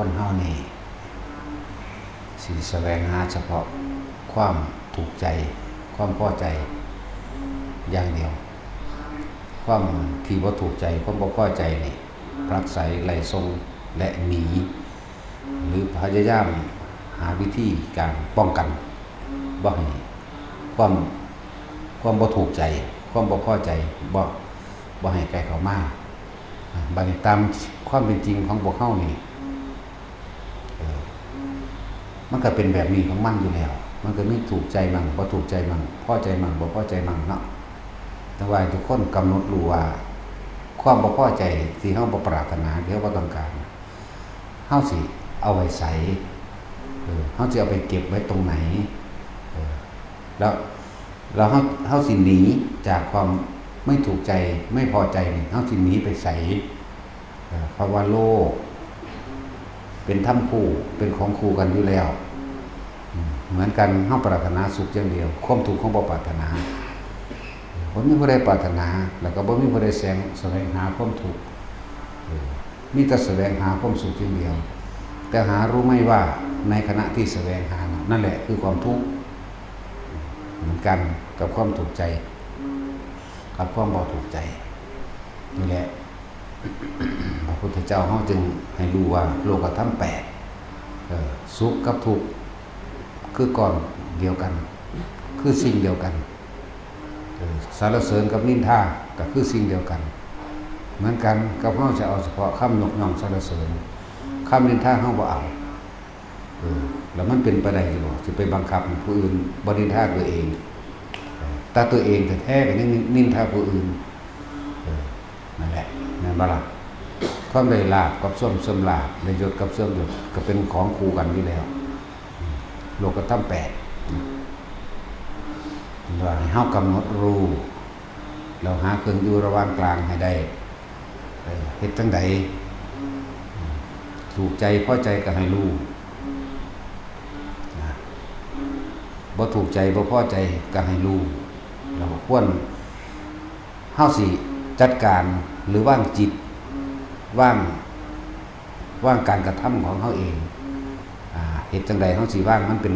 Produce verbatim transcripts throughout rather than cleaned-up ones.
คนเฮานี่สิแสวงหาเฉพาะความถูกใจ ความพอใจอย่างเดียว ความที่บ่ถูกใจ ความบ่พอใจนี่ผลักไสไล่ส่งและหนี หรือพยายามหาวิธีการป้องกันบ่ให้ความความบ่ถูกใจ ความบ่พอใจบ่บ่ให้ใกล้เข้ามา อ่ะ บัดนี้ตามความเป็นจริงของพวกเฮานี่ เออ มันก็เป็นแบบนี้ของมันอยู่แล้ว มันก็มีถูกใจมั่ง บ่ถูกใจมั่ง พอใจมั่ง บ่พอใจมั่งเนาะ แต่ว่าให้ทุกคนกำหนดรู้ว่า ความบ่พอใจที่เฮาบ่ปรารถนา ที่เฮาบ่ต้องการ เฮาสิเอาไว้ไส เออ เฮาสิเอาไปเก็บไว้ตรงไหน เออ แล้ว แล้วเฮา เฮาสิหนีจากความไม่ถูกใจ ไม่พอใจนี่ เฮาสิหนีไปไส เอ่อ เพราะว่าโลกเป็นธรรมคู่ เป็นของคู่กันอยู่แล้ว อืม เหมือนกัน เฮาปรารถนาสุขอย่างเดียว ความทุกข์เฮาบ่ปรารถนา บ่มีผู้ใดปรารถนา แล้วก็บ่มีผู้ใดแสวง แสวงหาความทุกข์ เออ มีแต่แสวงหาความสุขอย่างเดียว แต่หารู้ไหมว่าในขณะที่แสวงหานั้น นั่นแหละคือความทุกข์ เหมือนกันกับความถูกใจ กับความบ่ถูกใจ นี่แหละ พระพุทธเจ้าเฮาจึงให้รู้ว่าโลกธรรมแปด เออ สุขกับทุกข์คือก้อนเดียวกัน คือสิ่งเดียวกัน เออ สรรเสริญกับนินทาก็คือสิ่งเดียวกัน เหมือนกันกับเฮาจะเอาเฉพาะคำยกย่องสรรเสริญ คำนินทาเฮาบ่เอา เออ แล้วมันเป็นไปได้อยู่บ่ สิไปบังคับให้ผู้อื่นบ่นินทาตัวเอง เออ แต่ตัวเองแท้ๆก็ยังนินทาผู้อื่น เออ นั่นแหละ แม่นบ่ล่ะ ความได้ลาภกับเสื่อม เสื่อมลาภ ได้ยศกับเสื่อมยศ ก็เป็นของคู่กันอยู่แล้ว อืม โลกธรรมแปด อืม ว่าให้เฮากำหนดรู้ แล้วหาเครื่องอยู่ระหว่างกลางให้ได้ เออ เฮ็ดจั่งใด อืม ถูกใจพอใจก็ให้รู้ นะ บ่ถูกใจบ่พอใจก็ให้รู้ แล้วก็ควร เฮาสิจัดการหรือวางจิต วาง วางการกระทำของเฮาเอง อ่า เฮ็ดจั่งใดเฮาสิวางมันเป็น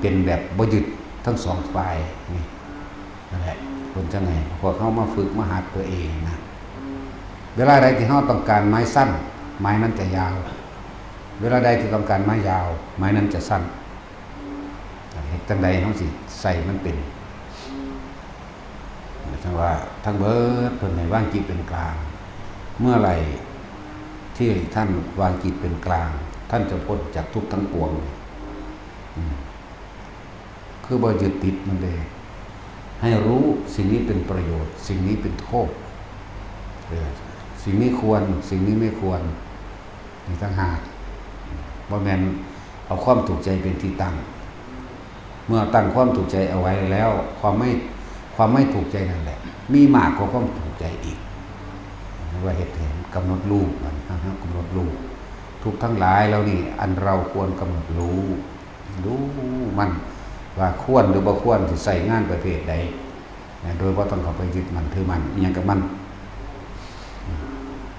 เป็นแบบบ่ยึดทั้งสองฝ่ายนี่ นั่นแหละ เพิ่นจั่งให้พวกเฮามาฝึกมาหัดตัวเองนะ เวลาใดที่เฮาต้องการไม้สั้น ไม้นั้นจะยาว เวลาใดที่ต้องการไม้ยาว ไม้นั้นจะสั้น เฮ็ดจั่งใดเฮาสิใส่มันเป็น จั่งว่าทั้งเบิดเพิ่นให้วางจิตเป็นกลาง เมื่อไหร่ที่ท่านวางจิตเป็นกลาง ท่านจะพ้นจากทุกข์ทั้งปวง อืม คือบ่ยึดติดมันเด้ ให้รู้สิ่งนี้เป็นประโยชน์ สิ่งนี้เป็นโทษ เออ สิ่งนี้ควร สิ่งนี้ไม่ควร นี่ต่างหาก บ่แม่นเอาความถูกใจเป็นที่ตั้ง เมื่อตั้งความถูกใจเอาไว้แล้ว ความไม่ ความไม่ถูกใจนั่นแหละ มีมากกว่าความถูกใจอีก เรียกว่าเฮ็ดให้กำหนดรู้มัน นะฮะ กำหนดรู้ ทุกข์ทั้งหลายเหล่านี้ อันเราควรกำหนดรู้ รู้มัน ว่าควรหรือบ่ควร สิใช้งานประเภทใด นะ โดยบ่ต้องเข้าไปยึดมั่นถือมั่นอิหยังกับมัน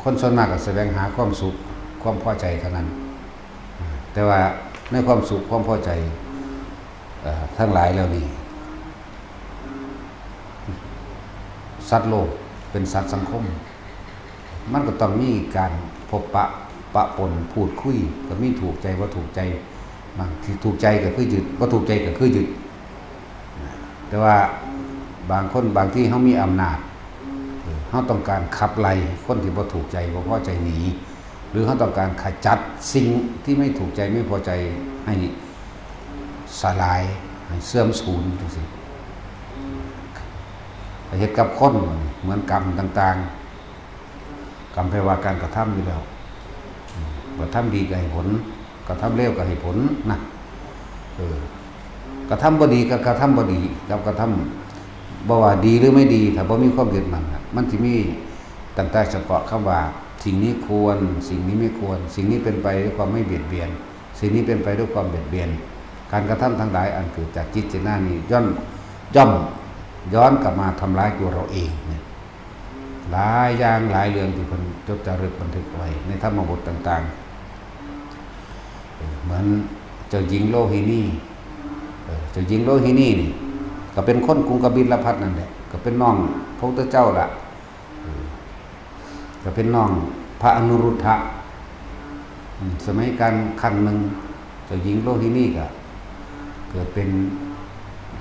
คนส่วนมากก็แสวงหาความสุข ความพอใจเท่านั้น แต่ว่าในความสุขความพอใจ เอ่อ ทั้งหลายเหล่านี้ สัตว์โลกเป็นสัตว์สังคม มันก็ต้องมีการพบปะปะปนพูดคุย ก็มีถูกใจบ่ถูกใจ บางที่ถูกใจก็คือยึด บ่ถูกใจก็คือยึด แต่ว่าบางคนบางที่เฮามีอำนาจ เออ เฮาต้องการขับไล่คนที่บ่ถูกใจบ่พอใจหนี หรือเฮาต้องการขจัดสิ่งที่ไม่ถูกใจไม่พอใจให้สลาย ให้เสื่อมสูญจั่งซี้ ไปเฮ็ดกับคนเหมือนกรรมต่างๆ กรรมแปลว่าการกระทำอยู่แล้ว อืม กระทำดีก็ให้ผล กระทำเลวก็ให้ผลนะ เออ กระทำบ่ดีก็กระทำบ่ดี กับกระทำ บ่ว่าดีหรือไม่ดี ถ้าบ่มีความยึดมั่นน่ะ มันสิมีตั้งแต่เฉพาะคำว่า สิ่งนี้ควร สิ่งนี้ไม่ควร สิ่งนี้เป็นไปด้วยความไม่เบียดเบียน สิ่งนี้เป็นไปด้วยความเบียดเบียน การกระทำทั้งหลายอันเกิดจากจิตเจตนานี้ ย่อม ย่อมย้อนกลับมาทำร้ายตัวเราเองเนี่ย หลายอย่างหลายเรื่องที่เพิ่นจดจารึกบันทึกไว้ในธรรมบทต่าง เหมือนเจ้าหญิงโลหินี เออ เจ้าหญิงโลหินีนี่ ก็เป็นคนกรุงกบิลพัสนั่นแหละ ก็เป็นน้องพระพุทธเจ้าละ เออ ก็เป็นน้องพระอนุรุทธะ อืม สมัยการครั้งหนึ่ง เจ้าหญิงโลหินีก็เกิดเป็น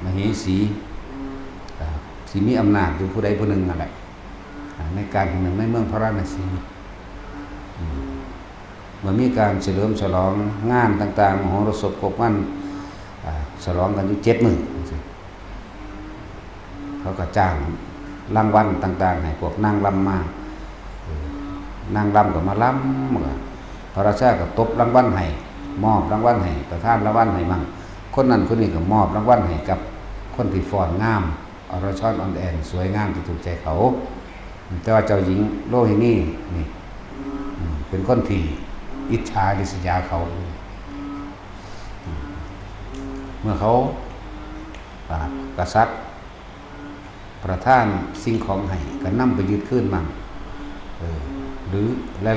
มเหสี อ่า สิมีอำนาจอยู่ผู้ใดผู้หนึ่งนั่นแหละ อ่า ในการแห่งหนึ่งในเมืองพาราณสี อืม เมื่อมีการเฉลิมฉลองงานต่างๆ มโหรสพครบวัน อ่า ฉลองกันอยู่เจ็ดมื้อจังซี้ เขาก็จ้างรางวัลต่างๆ ให้พวกนางรำมา เออ นางรำก็มาลำ ก็พระราชาก็ตบรางวัลให้ มอบรางวัลให้ ประทานรางวัลให้มั่ง คนนั้นคนนี้ก็มอบรางวัลให้กับคนที่ฟ้อนงาม อรชรอ่อนแอน สวยงามที่ถูกใจเขา แต่ว่าเจ้าหญิงโลหินีนี่ อืม เป็นคนที่อิจฉาริษยาเขา เมื่อเขา อ่า กษัตริย์ประทานสิ่งของให้ ก็นำไปยึดคืนมั่ง เออ หรือ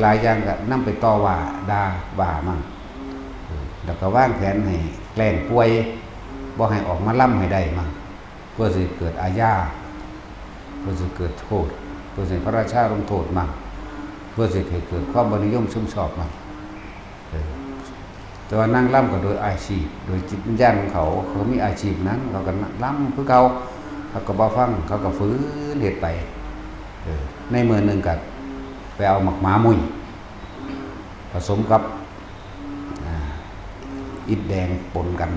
หลายๆ อย่างก็นำไปต่อว่าด่าว่ามั่ง เออ แล้วก็วางแผนให้แกล้งป่วย บ่ให้ออกมาลำให้ได้มั่ง เพื่อสิเกิดอาญา เพื่อสิเกิดโทษ เพื่อสิพระราชาลงโทษมั่ง เพื่อสิให้เกิดความบ่นิยมชมชอบมั่ง เออ แต่ว่านางรำก็โดยอาชีพ โดยจิตวิญญาณของเขา เขามีอาชีพนั้น เขาก็รำคือเขา เขาก็บ่ฟัง เขาก็ฝืนเฮ็ดไป เออ ในมื้อหนึ่งก็ไปเอาหมากหมามุ่ย ผสมกับ อ่า อิฐแดงปนกัน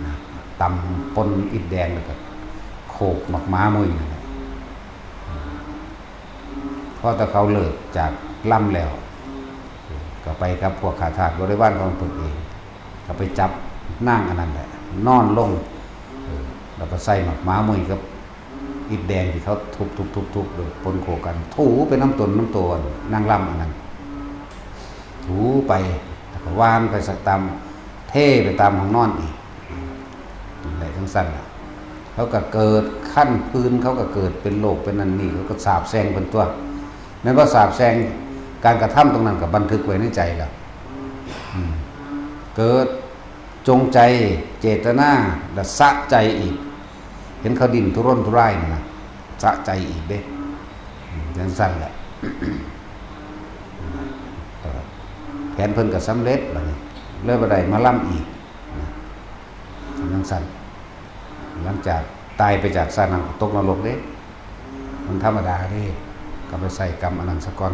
นะ ตำปนอิฐแดงแล้วก็โขกหมากหมามุ่ยนั่นแหละ พอแต่เขาเลิกจากรำแล้ว ก็ไปกับพวกข้าทาสบริวารของตนเอง ก็ไปจับนางอันนั้นแหละ นอนลง เออ แล้วก็ใส่หมากหมามุ่ยกับอิฐแดงที่เขาทุบๆๆๆ โดยปนโขกกัน ถูไปนำตนนำตัวนางรำอันนั้น ถูไป แล้วก็หว่านไปสักตาม เทไปตามห้องนอนอีก นั่นแหละจังซั่นล่ะ เขาก็เกิดคันผื่น เขาก็เกิดเป็นโรคเป็นนั่นนี่ เขาก็สาปแช่งเพิ่นตัว แม่นบ่สาปแช่ง การกระทำตรงนั้นก็บันทึกไว้ในใจแล้ว อืม เกิดจงใจเจตนา และสะใจอีก เห็นเขาดิ้นทุรนทุรายนี่นะ สะใจอีกเด้ อืม จังซั่นแหละ แผนเพิ่นก็สำเร็จบัดนี้ เลยบ่ได้มาลำอีก นะ จังซั่น หลังจากตายไปจากชาตินั้นก็ตกนรกเด้ มันธรรมดาเด้ ก็ไปใส่กรรมอันนั้นซะก่อน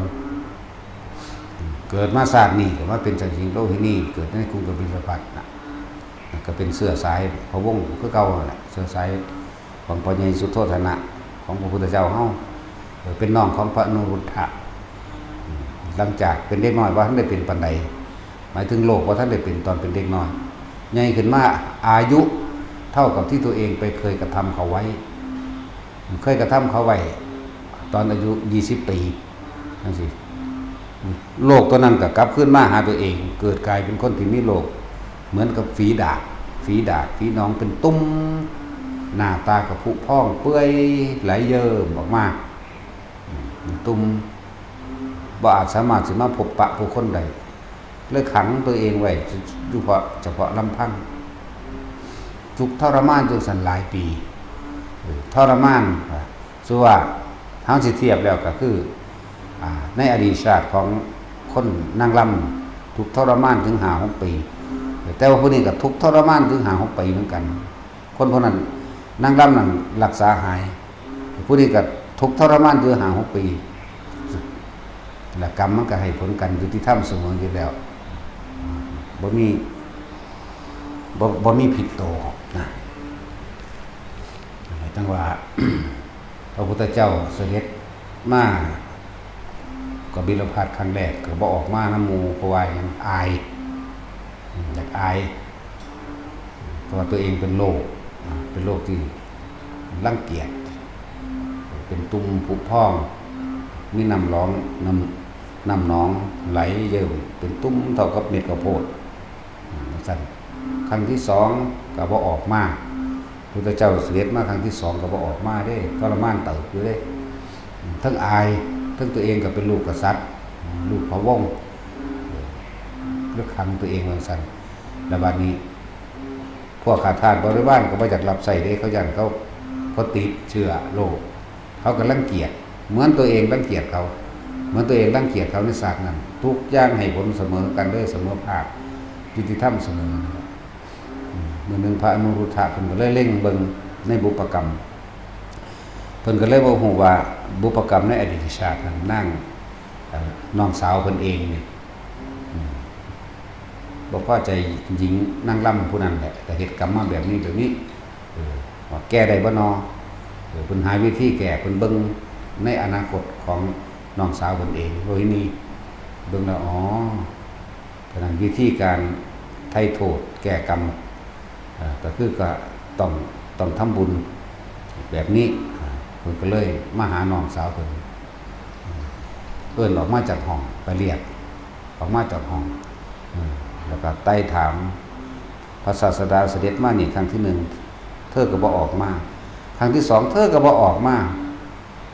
เกิดมาชาตินี้ก็มาเป็นเจ้าหญิงโลหินี เกิดในกรุงกบิลพัสดุะ ก็เป็นเชื้อสายพระวงศ์คือเก่านั่นแหละ เชื้อสายของพ่อใหญ่สุโธทนะ ของพระพุทธเจ้าเฮา เออ เป็นน้องของพระอนุรุทธะ หลังจากเป็นเด็กน้อยบ่ทันได้เป็นปานใด หมายถึงโลกบ่ทันได้เป็นตอนเป็นเด็กน้อย ใหญ่ขึ้นมาอายุเท่ากับที่ตัวเองไปเคยกระทำเขาไว้ เคยกระทำเขาไว้ ตอนอายุยี่สิบปี จังซี้ โลกตัวนั้นก็กลับคืนมาหาตัวเอง เกิดกลายเป็นคนที่มีโลก เหมือนกับฝีดาษ ฝีดาษ ฝีหนองเป็นตุ่ม หน้าตาก็ผุพองเปื่อยไหลเยิ้มออกมา อืม เป็นตุ่ม บ่อาจสามารถสิมาพบปะผู้คนได้ เลยขังตัวเองไว้อยู่เพราะเฉพาะลำพัง ทุกข์ทรมานจังซั่นหลายปี เออ ทรมาน อ่า คือว่า เฮาสิเทียบแล้วก็คือ อ่า ในอดีตชาติของคนนางรำ ทุกข์ทรมานถึงห้าหกปี แต่ว่าผู้นี้ก็ทุกข์ทรมานถึงห้าหกปีเหมือนกัน คนพวกนั้น นางรำนั้นรักษาหาย ผู้นี้ก็ทุกข์ทรมานอยู่ห้าหกปี และกรรมมันก็ให้ผลกัน ยุติธรรมเสมออยู่แล้ว บ่มี บ่ บ่มีผิดโตนะ จังว่า พระพุทธเจ้าเสด็จมากบิลพัสดุะครั้งแรก ก็บ่ออกมานำหมู่ เพราะว่าหยัง อาย อยากอาย เพราะว่าตัวเองเป็นโรค เป็นโรคที่รังเกียจ เป็นตุ่มผุพอง มีน้ำหนอง น้ำ น้ำหนองไหลเยิ้ม เป็นตุ่มเท่ากับเม็ดข้าวโพด อืม จังซั่น ครั้งที่สองก็บ่ออกมา พุทธเจ้าเสด็จมาครั้งที่สองก็บ่ออกมาเด้ ทรมานเติบอยู่เด้ อืม ทั้งอาย ทั้งตัวเองก็เป็นลูกกษัตริย์ อืม ลูกพระวงศ์ เออ หรือขังตัวเองว่าซั่น แล้วบัดนี้ พวกข้าทาสบริวารก็บ่อยากรับใช้เด้ เขาย้านเขา เขาติดเชื้อโรค เขาก็รังเกียจ เหมือนตัวเองรังเกียจเขา เหมือนตัวเองรังเกียจเขาในชาตินั้น ทุกอย่างให้ผลเสมอกันเลย เสมอภาค ยุติธรรมเสมอ อืม มื้อหนึ่งพระอนุรุทธะเพิ่นก็เลยเล็งเบิ่งในบุพกรรม เพิ่นก็เลยบ่ฮู้ว่าบุพกรรมในอดีตชาตินั้นนาง เอ่อ น้องสาวเพิ่นเองนี่ อืม บ่พอใจหญิงนางรำผู้นั้นแหละ ก็เฮ็ดกรรมมาแบบนี้แบบนี้ เออ ว่าแก้ได้บ่นอ เออ เพิ่นหาวิธีแก้ เพิ่นเบิ่งในอนาคตของน้องสาวเพิ่นเอง โรฮินี เบิ่งแล้ว อ๋อ ฉะนั้นวิธีการไถ่โทษแก้กรรม เอ่อ ก็คือก็ต้อง ต้องทำบุญแบบนี้ อ่า เพิ่นก็เลยมาหาน้องสาวเพิ่น เอิ้นออกมาจากห้อง ไปเรียกออกมาจากห้อง เออ แล้วก็ไต่ถาม พระศาสดาเสด็จมานี่ครั้งที่หนึ่ง เธอก็บ่ออกมา ครั้งที่สอง เธอก็บ่ออกมา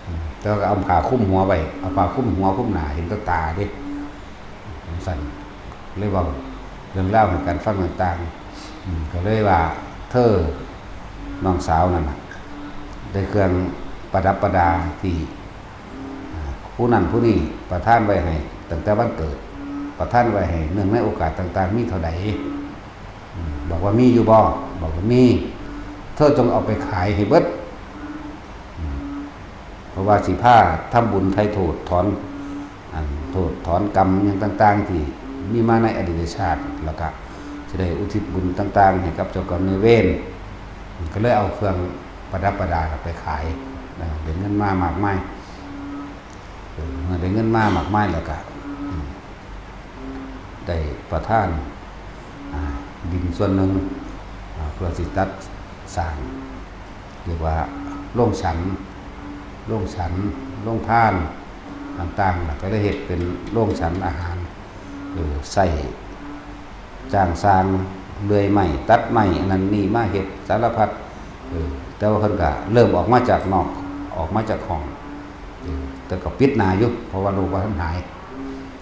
อืม แต่ว่าก็เอาผ้าคลุมหัวไว้ เอาผ้าคลุมหัวคลุมหน้า เห็นแต่ตาเด้ จั่งซั้น เลยเว้าเรื่องราวให้กันฟังต่างๆ อืม ก็เลยว่าเธอ น้องสาวนั่นน่ะ ได้เครื่องประดับประดาที่ อ่า ผู้นั้นผู้นี้ประทานไว้ให้ตั้งแต่วันเกิด ประทานไว้ให้เนื่องในโอกาสต่างๆ มีเท่าใด อืม บอกว่ามีอยู่บ่ บอกว่ามี เธอจงเอาไปขายให้เบิด อืม เพราะว่าสิพาทำบุญไถ่โทษถอน อันโทษถอนกรรมหยังต่างๆ ที่มีมาในอดีตชาติ แล้วก็สิได้อุทิศบุญต่างๆ ให้กับเจ้ากรรมนายเวร ก็เลยเอาเครื่องประดับประดาไปขาย นะ ได้เงินมามากมาย เออ เมื่อได้เงินมามากมายแล้วก็ อืม ได้ประทาน อ่า ดินส่วนหนึ่ง อ่า เพื่อสิจัดสร้าง เรียกว่าโรงฉัน โรงฉัน โรงทานต่างๆ แล้วก็ได้เฮ็ดเป็นโรงฉันอาหาร เออ ใช้จ้างซางเลื่อยไม้ ตัดไม้ อันนั้นนี่มาเฮ็ดสารพัด เออ แต่ว่าเพิ่นก็เริ่มออกมาจากนอก ออกมาจากห้อง เออ แต่ก็ปิดหน้าอยู่ เพราะว่าโรคบ่ทันหาย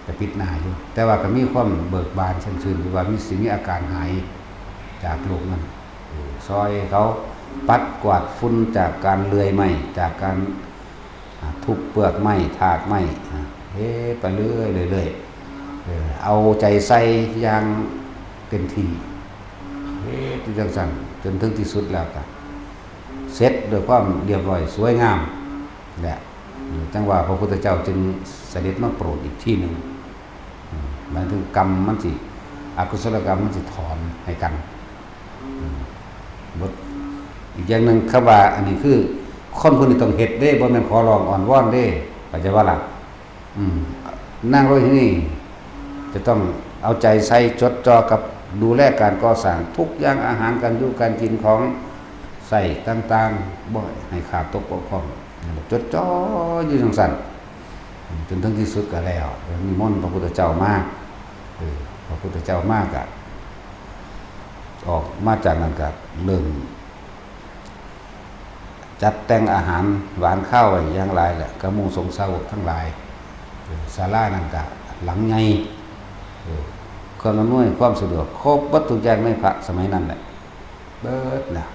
ก็ปิดหน้าอยู่ แต่ว่าก็มีความเบิกบานแจ่มชื่น ที่ว่ามี สิมีอาการหายจากโรคนั้น เออ ซอยเขาปัดกวาดฝุ่นจากการเลื่อยไม้ จากการ อ่า ทุบเปลือกไม้ ถากไม้ อ่า เฮ็ดไปเรื่อยๆ เรื่อยๆ เออ เอาใจใส่อย่างเต็มที่ เฮ็ดอยู่จั่งซั้น จนถึงที่สุดแล้วก็เสร็จด้วยความเรียบร้อยสวยงามแหละ จั่งว่าพระพุทธเจ้าจึงเสด็จมาโปรดอีกทีหนึ่ง อืม หมายถึงกรรมมันสิ อกุศลกรรมมันสิถอนให้กัน อืม บท อีกอย่างหนึ่ง คำว่าอันนี้คือ คนผู้นี้ต้องเฮ็ดเด้ บ่แม่นขอร้องอ้อนวอนเด้ เข้าใจบ่ล่ะ อืม นางโรฮินีจะต้องเอาใจใส่จดจ่อกับดูแลการก่อสร้างทุกอย่าง อาหารการอยู่การกินของใช้ต่างๆ บ่ให้ขาดตกบกพร่อง จดจ่ออยู่จั่งซั้น จนถึงที่สุดก็แล้ว นิมนต์พระพุทธเจ้ามา เออ พระพุทธเจ้ามาก็ ออกมาจากนั้นก็เริ่ม จัดแต่งอาหารหวานคาวไว้อย่างหลายแหละ กับหมู่สงฆ์สาวกทั้งหลาย เออ ศาลานั่นก็หลังใหญ่ เออ เครื่องอำนวยความสะดวกครบเบิดทุกอย่างในพระสมัยนั้นแหละ เบิดนะ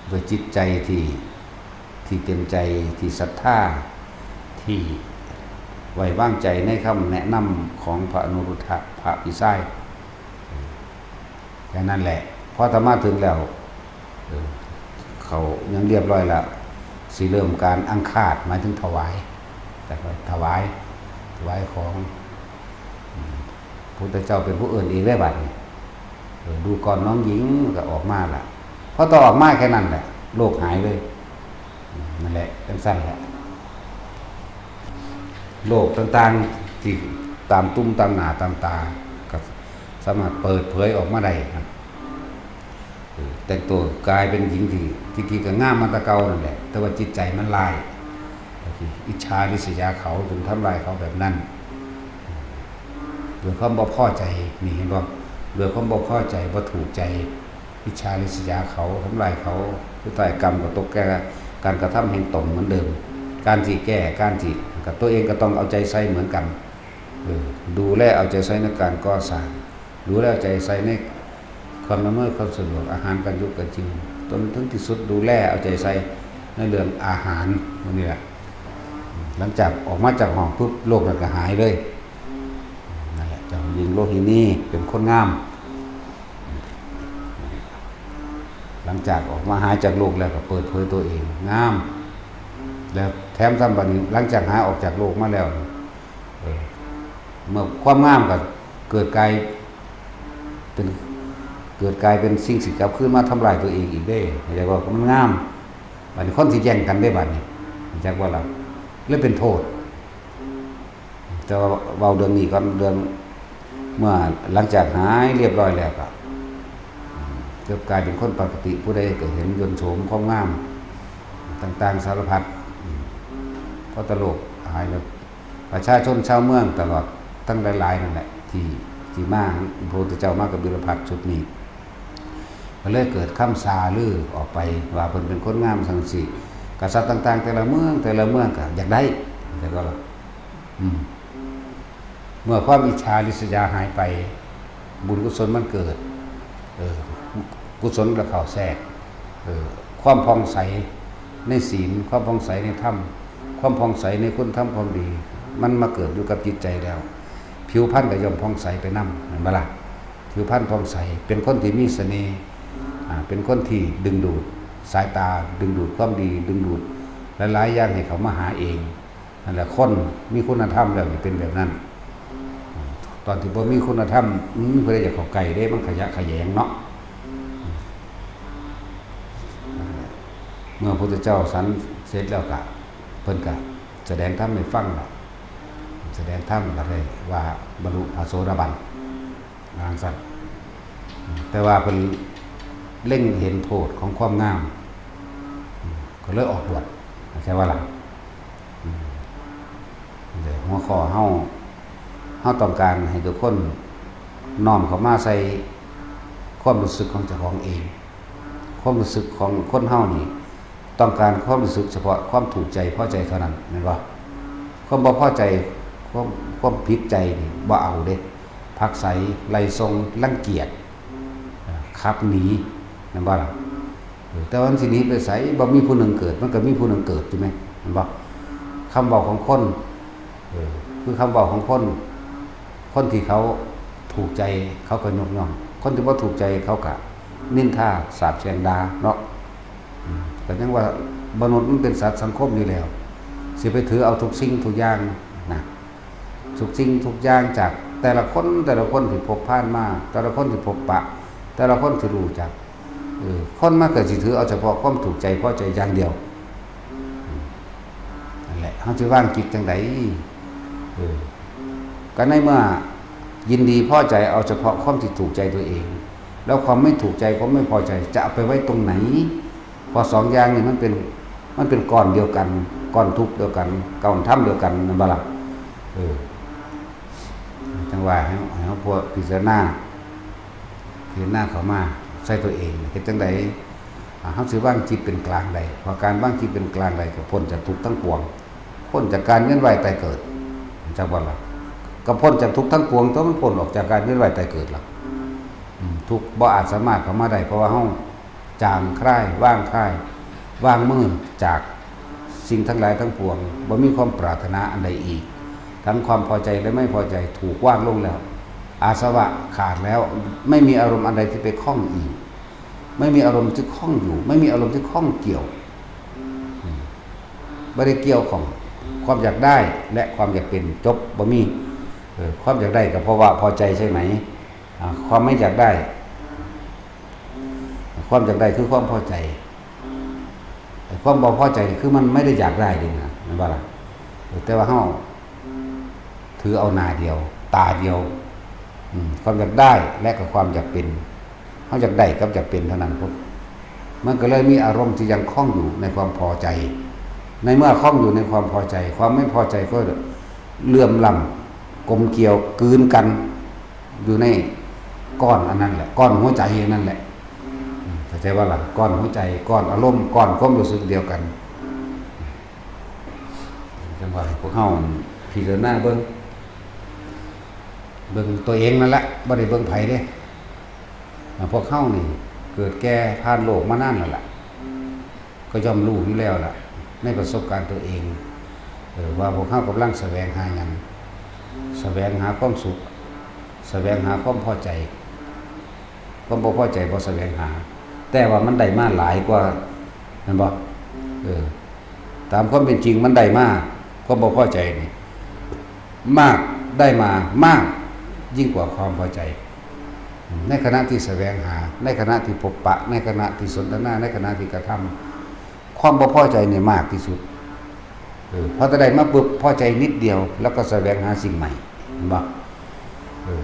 ด้วยจิตใจที่ ที่เต็มใจ ที่ศรัทธา ที่ไว้วางใจในคำแนะนำของพระอนุรุทธะ พระพี่ชาย แค่นั้นแหละ พออาตมาถึงแล้ว เออ เขายังเรียบร้อยแล้ว สิเริ่มการอังคาด หมายถึงถวาย แต่ก็ถวาย ถวายของ อืม พุทธเจ้าเป็นผู้เอิ้นเองได้บัดนี้ เออ ดูก่อนน้องหญิง ก็ออกมาละ พอตอนออกมาแค่นั้นแหละ โรคหายเลย อืม นั่นแหละ จั่งซั้นแหละ โรคต่างๆ ที่ตามตุ่มตามหน้าตามตา ก็สามารถเปิดเผยออกมาได้ครับ เออ แต่งตัวกลายเป็นหญิงที่ ที่จริงก็งามมาแต่เก่านั่นแหละ แต่ว่าจิตใจมันร้าย ก็คืออิจฉาริษยาเขา จนทำลายเขาแบบนั้น ด้วยความบ่พอใจ นี่เห็นบ่ ด้วยความบ่พอใจ บ่ถูกใจ อิจฉาริษยาเขา ทำลายเขา สุดท้ายกรรมก็ตกแก่การกระทำแห่งตนเหมือนเดิม การสิแก้ การสิ ก็ตัวเองก็ต้องเอาใจใส่เหมือนกัน เออ ดูแลเอาใจใส่ในการก่อสร้าง ดูแลเอาใจใส่ในความอำนวยความสะดวก อาหารการอยู่การกิน จนถึงที่สุดดูแลเอาใจใส่ในเรื่องอาหาร พวกนี้แหละ หลังจากออกมาจากห้องปุ๊บ โรคนั้นก็หายเลย นั่นแหละ เจ้าหญิงโลหินีเป็นคนงาม หลังจากออกมาหายจากโรคแล้วก็เปิดเผยตัวเองงาม แล้วแถมซ้ำบัดนี้ หลังจากหายออกจากโรคมาแล้ว เออ เมื่อความงามก็เกิดกลายเป็น เกิดกลายเป็นสิ่งสิกลับคืนมาทำลายตัวเองอีกเด้ เข้าใจบ่ มันงาม บัดนี้คนสิแย่งกันเด้บัดนี้ เข้าใจบ่ล่ะ เลยเป็นโทษ แต่ว่าเว้าเรื่องนี้ก่อน เรื่องเมื่อหลังจากหายเรียบร้อยแล้วก็ อืม ก็กลายเป็นคนปกติ ผู้ใดก็เห็นยนต์โฉมความงามต่างๆสารพัด อืม เพราะตลกหายแล้ว ประชาชนชาวเมืองตลอดทั้งหลายๆนั่นแหละ ที่ ที่มา พระพุทธเจ้ามากับบิณฑบาตชุดนี้ ก็เลยเกิดคำซาลือออกไปว่าเพิ่นเป็นคนงามจั่งซี้ กษัตริย์ต่างๆแต่ละเมือง แต่ละเมืองก็อยากได้ แต่ก็ อืม เมื่อความอิจฉาริษยาหายไป บุญกุศลมันเกิด เออ กุศลก็เข้าแทรก เออ ความผ่องใสในศีล ความผ่องใสในธรรม ความผ่องใสในคุณธรรมความดี มันมาเกิดอยู่กับจิตใจแล้ว ผิวพรรณก็ย่อมผ่องใสไปนำ แม่นบ่ล่ะ ผิวพรรณผ่องใส เป็นคนที่มีเสน่ห์ อ่า เป็นคนที่ดึงดูดสายตา ดึงดูดความดี ดึงดูดหลายๆอย่างให้เขามาหาเอง นั่นแหละ คนมีคุณธรรมแล้วนี่เป็นแบบนั้น ตอนที่บ่มีคุณธรรม อืม ผู้ใดอยากเข้าใกล้เด้ มันขยะแขยงเนาะ เมื่อพระพุทธเจ้าสันเสร็จแล้วก็ เพิ่นก็แสดงธรรมให้ฟังเนาะ แสดงธรรมก็ได้ว่าบรรลุพระโสดาบัน ว่าซั่น แต่ว่าเพิ่นเล็งเห็นโทษของความงาม ก็เลยออกบวช เข้าใจบ่ล่ะ อืม เดี๋ยวหัวข้อเฮา เฮาต้องการให้ทุกคนน้อมเข้ามาใส่ความรู้สึกของเจ้าของเอง ความรู้สึกของคนเฮานี่ ต้องการความรู้สึกเฉพาะความถูกใจพอใจเท่านั้น แม่นบ่ ความบ่พอใจ ความ ความผิดใจนี่บ่เอาเด้ ผลักไส ไล่ส่ง รังเกียจ ขับหนี แม่นบ่ล่ะ เออ แต่ว่ามันสิหนีไปไส บ่มีผู้หนึ่งเกิด มันก็มีผู้หนึ่งเกิดอยู่แม่น แม่นบ่ คำเว้าของคน เออ คือคำเว้าของคน คนที่เขาถูกใจเขาก็ยกย่อง คนที่บ่ถูกใจเขาก็นินทาสาปแช่งด่าเนาะ อืม ก็ยังว่ามนุษย์มันเป็นสัตว์สังคมอยู่แล้ว สิไปถือเอาทุกสิ่งทุกอย่างนะ ทุกสิ่งทุกอย่างจากแต่ละคน แต่ละคนที่พบผ่านมา แต่ละคนที่พบปะ แต่ละคนที่รู้จัก เออ คนมันก็สิถือเอาเฉพาะความถูกใจพอใจอย่างเดียว อืม นั่นแหละ เฮาสิวางจิตจั่งใด เออ ก็ในเมื่อยินดีพอใจเอาเฉพาะความที่ถูกใจตัวเอง แล้วความไม่ถูกใจ ความไม่พอใจจะเอาไปไว้ตรงไหน เพราะสองอย่างนี่มันเป็น มันเป็นก้อนเดียวกัน ก้อนทุกข์เดียวกัน ก้อนธรรมเดียวกัน แม่นบ่ล่ะ เออ จั่งว่าให้ ให้เฮาพวกพิจารณา พิจารณาเข้ามาใส่ตัวเอง เฮ็ดจั่งใด อ่า เฮาสิวางจิตเป็นกลางได้ เพราะการวางจิตเป็นกลางได้ก็พ้นจากทุกข์ทั้งปวง พ้นจากการเวียนว่ายตายเกิด จักบ่ล่ะ ก็พ้นจากทุกข์ทั้งปวง ตัวมันพ้นออกจากการเวียนว่ายตายเกิดล่ะ อืม ทุกข์บ่อาจสามารถเข้ามาได้ เพราะว่าเฮาจางคลาย วางคลาย วางมือจากสิ่งทั้งหลายทั้งปวง บ่มีความปรารถนาอันใดอีก ทั้งความพอใจและไม่พอใจถูกวางลงแล้ว อาสวะขาดแล้ว ไม่มีอารมณ์อันใดที่ไปข้องอีก ไม่มีอารมณ์ที่ข้องอยู่ ไม่มีอารมณ์ที่ข้องเกี่ยว อืม บ่ได้เกี่ยวข้อง ความอยากได้และความอยากเป็น จบ บ่มี เออ ความอยากได้ก็เพราะว่าพอใจใช่ไหม อ่า ความไม่อยากได้ ความอยากได้คือความพอใจ ไอ้ความบ่พอใจคือมันไม่ได้อยากได้เด้นะ แม่นบ่ล่ะ เออ แต่ว่าเฮาถือเอาหน้าเดียว ตาเดียว อืม ความอยากได้และก็ความอยากเป็น เฮาอยากได้กับอยากเป็นเท่านั้นพุ้น มันก็เลยมีอารมณ์ที่ยังข้องอยู่ในความพอใจ ในเมื่อข้องอยู่ในความพอใจ ความไม่พอใจก็เหลื่อมล้ำ กลมเกลียว กลืนกัน อยู่ในก้อนอันนั้นแหละ ก้อนหัวใจอันนั้นแหละ อืม เข้าใจบ่ล่ะ ก้อนหัวใจ ก้อนอารมณ์ ก้อนความรู้สึกเดียวกัน จั่งว่าให้พวกเฮาพิจารณาเบิ่ง เบิ่งตัวเองนั่นแหละ บ่ได้เบิ่งไผเด้ อ่า พวกเฮานี่เกิดแก่ผ่านโลกมานานแล้วล่ะ ก็ย่อมรู้อยู่แล้วล่ะ ในประสบการณ์ตัวเอง เออ ว่าพวกเฮากำลังแสวงหาหยัง แสวงหาความสุข แสวงหาความพอใจ ความบ่พอใจบ่แสวงหา แต่ว่ามันได้มาหลายกว่า แม่นบ่ เออ ตามความเป็นจริงมันได้มา ความบ่พอใจนี่ มาก ได้มามาก ยิ่งกว่าความพอใจ ในขณะที่แสวงหา ในขณะที่พบปะ ในขณะที่สนทนา ในขณะที่กระทำ ความบ่พอใจนี่มากที่สุด เออ พอจะได้มาปุ๊บ พอใจนิดเดียว แล้วก็แสวงหาสิ่งใหม่ เห็นบ่ เออ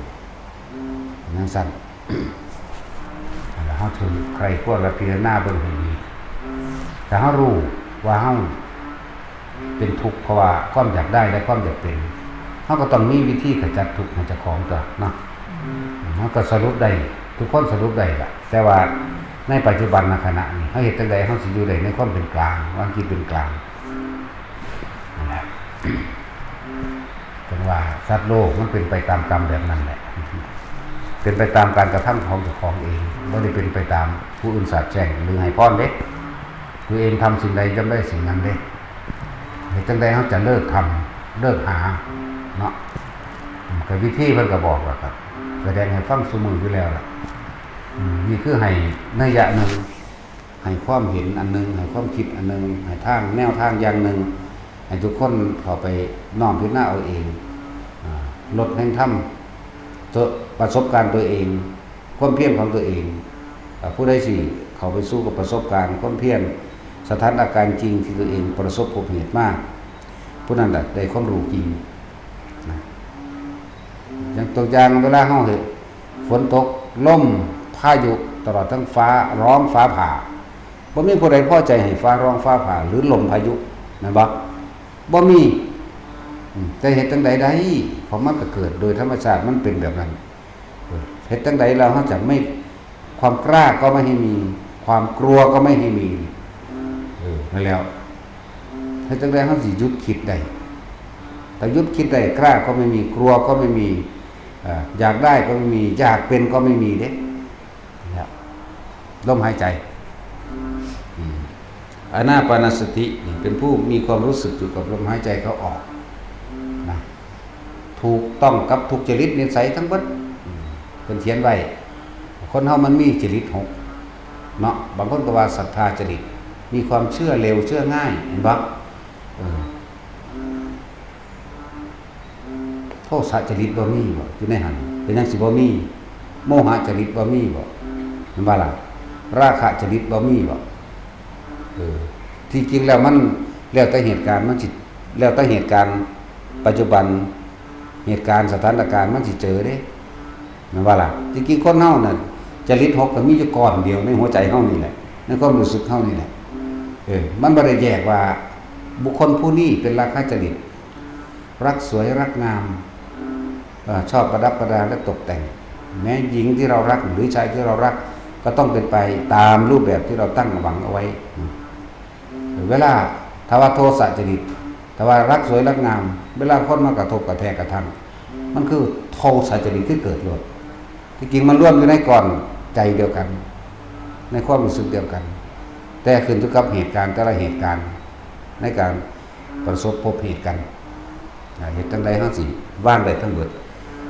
จั่งซั้น แล้วเฮาถึงใคร่ครวญและพิจารณาเบิ่งให้ดี ถ้าเฮารู้ว่าเฮาเป็นทุกข์เพราะว่าความอยากได้และความอยากเป็น เฮาก็ต้องมีวิธีขจัดทุกข์ให้เจ้าของตั๊วเนาะ เฮาก็สรุปได้ ทุกคนสรุปได้ล่ะ แต่ว่าในปัจจุบันขณะนี้ เฮาเฮ็ดจั่งใดเฮาสิอยู่ได้ในความเป็นกลาง วางจิตเป็นกลาง นั่นแหละ จั่งว่าสัตว์โลกมันเป็นไปตามกรรมแบบนั้นแหละ เป็นไปตามการกระทำของเจ้าของเอง บ่ได้เป็นไปตามผู้อื่นสาปแช่งหรือให้พรเด้ ตัวเองทำสิ่งใดย่อมได้สิ่งนั้นเด้ เฮ็ดจั่งใดเฮาจะเลิกทำ เลิกหา เนาะ อืม ก็วิธีเพิ่นก็บอกแล้วครับ แสดงให้ฟังซุมื้ออยู่แล้วล่ะ อืม นี่คือให้นัยยะหนึ่ง ให้ความเห็นอันหนึ่ง ให้ความคิดอันหนึ่ง ให้ทาง แนวทางอย่างหนึ่ง ให้ทุกคนเข้าไปน้อมพิจารณาเอาเอง อ่า ลดแห่งธรรม ตัว ประสบการณ์ตัวเอง ความเพียรของตัวเอง อ่า ผู้ใดสิเข้าไปสู่กับประสบการณ์ความเพียร สถานการณ์จริงที่ตัวเองประสบพบเห็นมา ผู้นั้นน่ะได้ความรู้จริง นะ อย่างตัวอย่างเวลาเฮาเห็นฝนตก ลม พายุ ตลอดทั้งฟ้าร้องฟ้าผ่า บ่มีผู้ใดพอใจให้ฟ้าร้องฟ้าผ่า หรือลมพายุ แม่นบ่ บ่มี อืม แต่เฮ็ดจั่งใดได้ เพราะมันก็เกิดโดยธรรมชาติ มันเป็นแบบนั้น เออ เฮ็ดจั่งใดเราเฮาจะไม่ ความกล้าก็ไม่ให้มี ความกลัวก็ไม่ให้มี เออ นั่นแหล้ว เฮ็ดจั่งใดเฮาสิหยุดคิดได้ ถ้าหยุดคิดได้ กล้าก็ไม่มี กลัวก็ไม่มี เอ่อ อยากได้ก็ไม่มี อยากเป็นก็ไม่มีเด้ เนี่ย ลมหายใจ อืม อานาปานสตินี่เป็นผู้มีความรู้สึกอยู่กับลมหายใจเข้าออก นะ ถูกต้องกับทุกจริตนิสัยทั้งเบิด อืม เพิ่นเขียนไว้ คนเฮามันมีจริตหก เนาะ บางคนก็ว่าศรัทธาจริต มีความเชื่อเร็วเชื่อง่าย เห็นบ่ เออ โทสะจริตบ่มีบ่ อยู่ในหั้น เป็นหยังสิบ่มี โมหะจริตบ่มีบ่ เห็นบ่ล่ะ ราคะจริตบ่มีบ่ เออ ที่จริงแล้วมันแล้วแต่เหตุการณ์มันสิ แล้วแต่เหตุการณ์ปัจจุบัน เหตุการณ์สถานการณ์มันสิเจอเด้ แม่นบ่ล่ะ ที่จริงคนเฮาน่ะ จริตหกก็มีอยู่ก้อนเดียวในหัวใจเฮานี่แหละ ในความรู้สึกเฮานี่แหละ เออ มันบ่ได้แยกว่าบุคคลผู้นี้เป็นราคะจริต รักสวยรักงาม เอ่อ ชอบประดับประดาและตกแต่ง แม้หญิงที่เรารักหรือชายที่เรารัก ก็ต้องเป็นไปตามรูปแบบที่เราตั้งหวังเอาไว้ เวลา ถ้าว่าโทสะจริต ถ้าว่ารักสวยรักงาม เวลาคนมากระทบกระแทกกระทั่ง มันคือโทสะจริตที่เกิดโลด ที่จริงมันรวมอยู่ในก้อนใจเดียวกัน ในความรู้สึกเดียวกัน แต่ขึ้นอยู่กับเหตุการณ์แต่ละเหตุการณ์ ในการประสบพบเหตุกัน อ่า เหตุจั่งใดเฮาสิวางได้ทั้งเบิด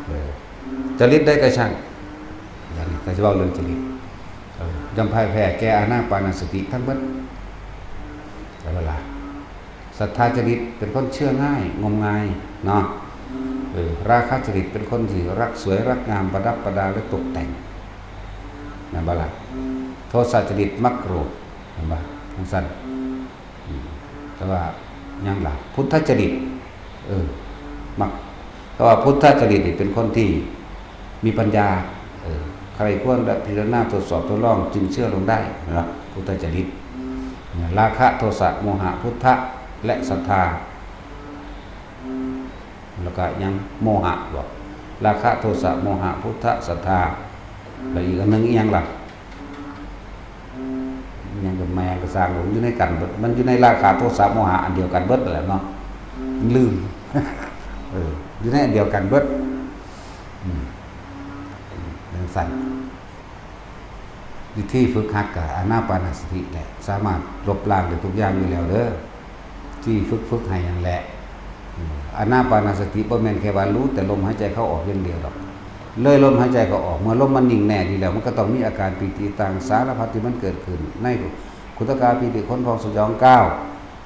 เออ จริตใดก็ช่าง อย่างนี้ก็สิเว้าเรื่องจริต เออ ย่อมพ่ายแพ้แก่อานาปานสติทั้งเบิด แต่เวลา ศรัทธาจริตเป็นคนเชื่อง่าย งมงาย เนาะ เออ ราคะจริตเป็นคนที่รักสวยรักงาม ประดับประดาและตกแต่ง แม่นบ่ล่ะ โทสะจริตมักโกรธ เห็นบ่ จั่งซั้น อืม แต่ว่าหยังล่ะ พุทธจริต เออ มัก แต่ว่าพุทธจริตนี่เป็นคนที่มีปัญญา เออ ใคร่ครวญและพิจารณาตรวจสอบทดลองจึงเชื่อลงได้ เห็นบ่ พุทธจริต เนี่ย ราคะ โทสะ โมหะ พุทธะ และศรัทธา แล้วก็หยัง โมหะบ่ ราคะ โทสะ โมหะ พุทธะ ศรัทธา แล้วอีกอันหนึ่งอีหยังล่ะ อิหยังก็แม่งก็ซ่าง มันอยู่ในกันเบิด มันอยู่ในราคะ โทสะ โมหะ อันเดียวกันเบิดนั่นแหละเนาะ ลืม เออ อยู่ในอันเดียวกันเบิด จั่งซั้น วิธีฝึกหัดก็อานาปานสติแหละ สามารถลบล้างได้ทุกอย่างอยู่แล้วเด้อ ที่ฝึกฝึกให้นั่นแหละ อืม อานาปานสติบ่แม่นแค่ว่ารู้แต่ลมหายใจเข้าออกอย่างเดียวดอก เลยลมหายใจเข้าออก เมื่อลมมันนิ่งแน่ดีแล้ว มันก็ต้องมีอาการปีติต่างสารพัดที่มันเกิดขึ้น ในขุทกาปีติขนพองสยองก้าว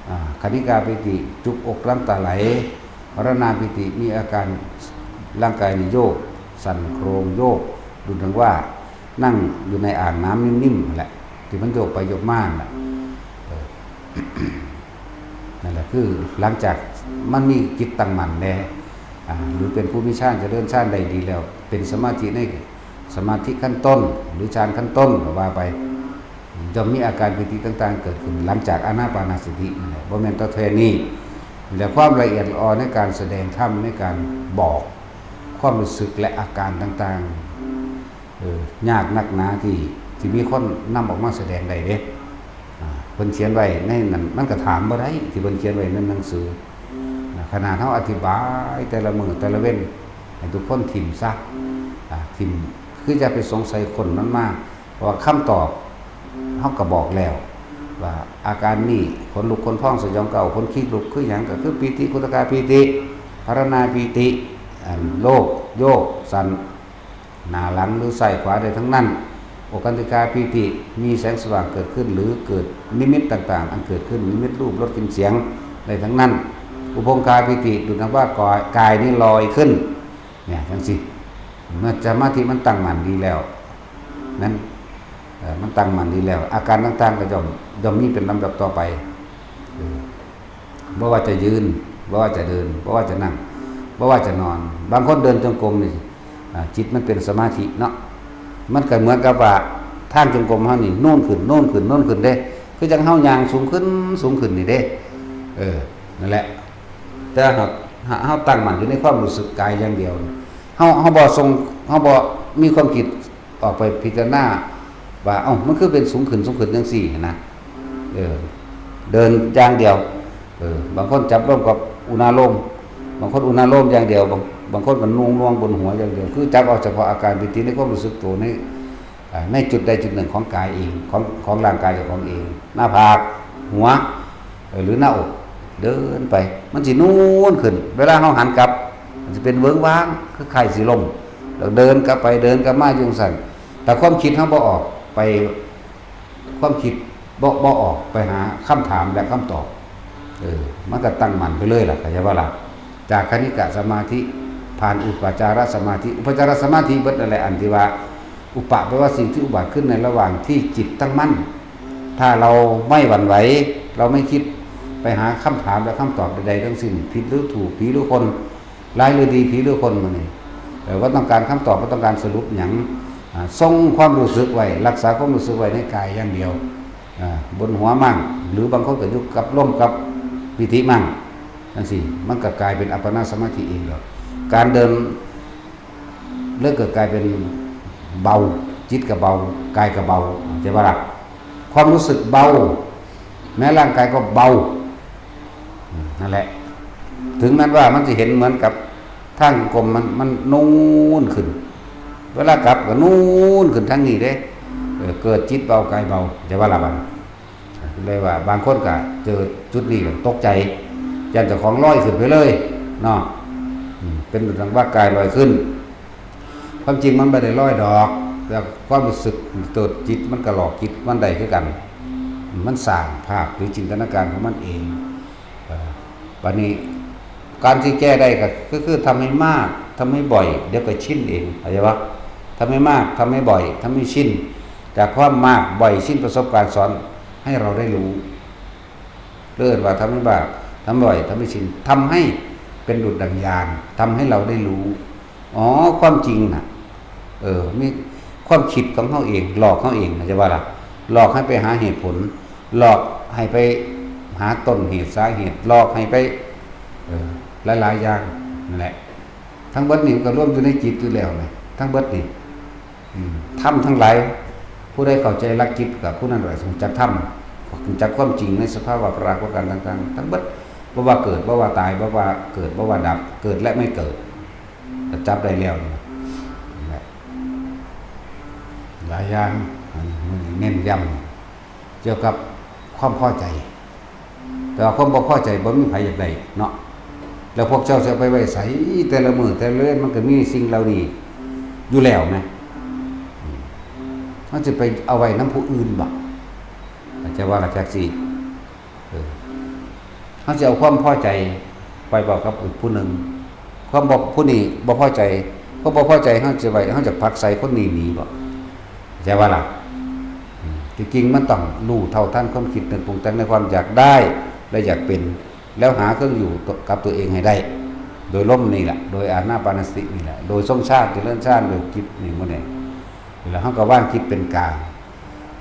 อ่า คณิกาปีติจุกอกน้ำตาไหล มรณาปีติมีอาการร่างกายนี่โยก สั่นโครงโยก ดูดังว่านั่งอยู่ในอ่างน้ำนิ่มๆนั่นแหละ ที่มันโยกไปโยกมานั่นแหละ เออ นั่นแหละคือหลังจากมันมีจิตตั้งมั่นแน่ อ่า หรือเป็นผู้มีฌานเจริญฌานได้ดีแล้ว เป็นสมาธิในสมาธิขั้นต้น หรือฌานขั้นต้นก็ว่าไป ย่อมมีอาการปีติต่างๆเกิดขึ้นหลังจากอานาปานสตินั่นแหละ บ่แม่นแต่แค่นี้ และความละเอียดละออในการแสดงธรรม ในการบอกความรู้สึกและอาการต่างๆ เออ ยากนักหนาที่ ที่มีคนนำออกมาแสดงได้เด้ อ่า เพิ่นเขียนไว้ในนั้น มันก็ถามบ่ได้ ที่เพิ่นเขียนไว้ในหนังสือ นะ ขนาดเฮาอธิบายแต่ละมื้อแต่ละเว็น ให้ทุกคนถิ่มซะ อ่า ถิ่ม คืออย่าไปสงสัยค้นมันมา เพราะว่าคำตอบเฮาก็บอกแล้ว ว่าอาการนี้ขนลุกขนพองสยองก้าว ขนคิงลุกคือหยัง ก็คือปีติ ขุทกาปีติ มรณาปีติ อันโลกโยกสั่น หน้าหลังหรือซ้ายขวาได้ทั้งนั้น โอคันติกาปีติ มีแสงสว่างเกิดขึ้น หรือเกิดนิมิตต่างๆ อันเกิดขึ้น นิมิตรูป รส กลิ่น เสียง ได้ทั้งนั้น อุพงคาปีติ ดูดนับว่ากาย กายนี่ลอยขึ้น เนี่ย จั่งซี้ เมื่อสมาธิมันตั้งมั่นดีแล้ว นั้น เอ่อ มันตั้งมั่นดีแล้ว อาการต่างๆก็ย่อม ย่อมมีเป็นลำดับต่อไป เออ บ่ว่าจะยืน บ่ว่าจะเดิน บ่ว่าจะนั่ง บ่ว่าจะนอน บางคนเดินจงกรมนี่ อ่า จิตมันเป็นสมาธิเนาะ มันก็เหมือนกับว่าทางจงกรมเฮานี่ โน้นขึ้น โน้นขึ้น โน้นขึ้นเด้ คือจั่งเฮาย่างสูงขึ้น สูงขึ้นนี่เด้ เออ นั่นแหละ แต่หาก หากเฮาตั้งมั่นอยู่ในความรู้สึกกายอย่างเดียว เฮา เฮาบ่ส่ง เฮาบ่มีความคิดออกไปพิจารณาว่า เอ้า มันคือเป็นสูงขึ้น สูงขึ้นจั่งซี้หั้นนะ เออ เดินอย่างเดียว เออ บางคนจับลมกับอุณาโลม บางคนอุณาโลมอย่างเดียว บาง บางคนก็หน่วงๆบนหัวอย่างเดียว คือจับเอาเฉพาะอาการปีติในความรู้สึกตัวใน อ่า ในจุดใดจุดหนึ่งของกายเอง ของ ของร่างกายเจ้าของเอง หน้าผาก หัว เอ่อ หรือหน้าอก เดินไป มันสิโน้นขึ้น เวลาเฮาหันกลับ มันสิเป็นเวิ้งว้าง คือไข่สิล้ม แล้วเดินกลับไป เดินกลับมาอยู่จั่งซั้น แต่ความคิดเฮาบ่ออกไป ความคิดบ่ บ่ออกไปหาคำถามและคำตอบ เออ มันก็ตั้งมั่นไปเลยล่ะ เข้าใจบ่ล่ะ จากคณิกะสมาธิ ผ่านอุปจารสมาธิ อุปจารสมาธิเบิดนั่นแหละ อันที่ว่า อุปะแปลว่าสิ่งที่อุบัติขึ้นในระหว่างที่จิตตั้งมั่น ถ้าเราไม่หวั่นไหว เราไม่คิดไปหาคำถามและคำตอบใดๆทั้งสิ้น ผิดหรือถูก ผีหรือคน ร้ายหรือดี ผีหรือคน มื้อนี้ เอ่อ บ่ต้องการคำตอบ บ่ต้องการสรุปหยัง อ่า ทรงความรู้สึกไว้ รักษาความรู้สึกไว้ในกายอย่างเดียว อ่า บนหัวมั่ง หรือบางคนก็อยู่กับลมกับปีติมั่ง จั่งซี้ มันก็กลายเป็นอัปปนาสมาธิเองดอก การเดิน เลิกเกิดกลายเป็นเบา จิตก็เบา กายก็เบา เข้าใจบ่ล่ะ ความรู้สึกเบา แม้ร่างกายก็เบา อืม นั่นแหละ ถึงแม้ว่ามันจะเห็นเหมือนกับทางกลม มัน มันนูนขึ้น เวลากลับก็นูนขึ้นทางนี้เด้ เออ เกิดจิตเบากายเบา เข้าใจบ่ล่ะบัด เลยว่าบางคนก็เจอจุดนี้ก็ตกใจ ย่านเจ้าของลอยขึ้นไปเลยเนาะ อืม เป็นดังว่ากายลอยขึ้น ความจริงมันบ่ได้ลอยดอก แต่ความรู้สึกตัวจิตมันก็หลอกจิตมันได้คือกัน มันสร้างภาพหรือจินตนาการของมันเอง เอ่อ บัดนี้การที่แก้ได้ก็ ก็คือทำให้มาก ทำให้บ่อย เดี๋ยวก็ชินเอง เข้าใจปะ ทำให้มาก ทำให้บ่อย ทำให้ชิน จากความมาก บ่อย ชิน ประสบการณ์สอนให้เราได้รู้ เรียกว่าทำให้มาก ทำบ่อย ทำให้ชิน ทำให้เป็นดุจดังญาณ ทำให้เราได้รู้ อ๋อ ความจริงน่ะ เออ มีความคิดของเฮาเอง หลอกเฮาเอง เข้าใจปะล่ะ หลอกให้ไปหาเหตุผล หลอกให้ไปหาต้นเหตุสาเหตุ หลอกให้ไป เออ หลายๆอย่างนั่นแหละ ทั้งเบิดนี่มันก็รวมอยู่ในจิตอยู่แล้วนะ ทั้งเบิดนี่ อืม ธรรมทั้งหลาย ผู้ใดเข้าใจหลักจิตก็ผู้นั้นแหละรู้จักธรรม รู้จักความจริงในสภาวะปรากฏการณ์ต่างๆ ทั้งเบิด บ่ว่าเกิด บ่ว่าตาย บ่ว่าเกิด บ่ว่าดับ เกิดและไม่เกิด ก็จับได้แล้วนี่ หลายอย่าง อันนี้เน้นย้ำเกี่ยวกับความพอใจ แต่ว่าความบ่พอใจบ่มีไผอยากได้เนาะ แล้วพวกเจ้าจะไปไว้ใส แต่ละมื้อแต่ละเดือนมันก็มีสิ่งเหล่านี้อยู่แล้วนะ อืม มันจะไปเอาไว้นำผู้อื่นบ่ อาจจะว่าละจักสิ เออ เฮาสิเอาความพอใจไปบอกกับอีกผู้หนึ่ง ความบอกผู้นี้บ่พอใจ ความบ่พอใจเฮาจะไว้ เฮาจะผลักไสคนนี้หนีบ่ เข้าใจบ่ล่ะ อืม ที่จริงมันต้องรู้เท่าทันความคิดนึกปรุงแต่งในความอยากได้และอยากเป็น แล้วหาเครื่องอยู่กับตัวเองให้ได้ โดยลมนี่แหละ โดยอานาปานสตินี่แหละ โดยทรงฌาน เจริญฌาน โดยจิตนี่หมดเนี่ย แล้วเฮาก็วางจิตเป็นกลาง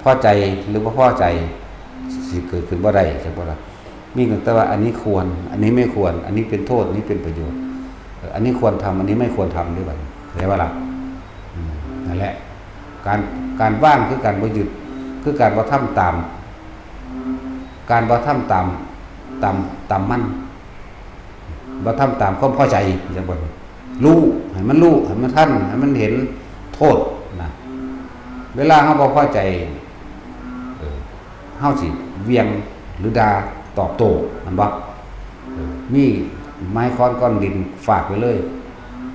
พอใจหรือบ่พอใจ สิเกิดขึ้นบ่ได้ จักบ่ล่ะ มีตั้งแต่ว่าอันนี้ควร อันนี้ไม่ควร อันนี้เป็นโทษ อันนี้เป็นประโยชน์ เอ่อ อันนี้ควรทำ อันนี้ไม่ควรทำ หรือว่า เข้าใจบ่ล่ะ อืม นั่นแหละ การ การวางคือการบ่ยึด คือการบ่ทำตาม การบ่ทำตาม ตาม ตามมัน บ่ทำตามความพอใจ จักบ่ รู้ ให้มันรู้ ให้มันทัน ให้มันเห็นโทษนะ เวลาเฮาบ่พอใจ เออ เฮาสิเหวี่ยงหรือด่าตอบโต้ แม่นบ่ เออ มีไม้ค้อนก้อนดินฟาดไปเลย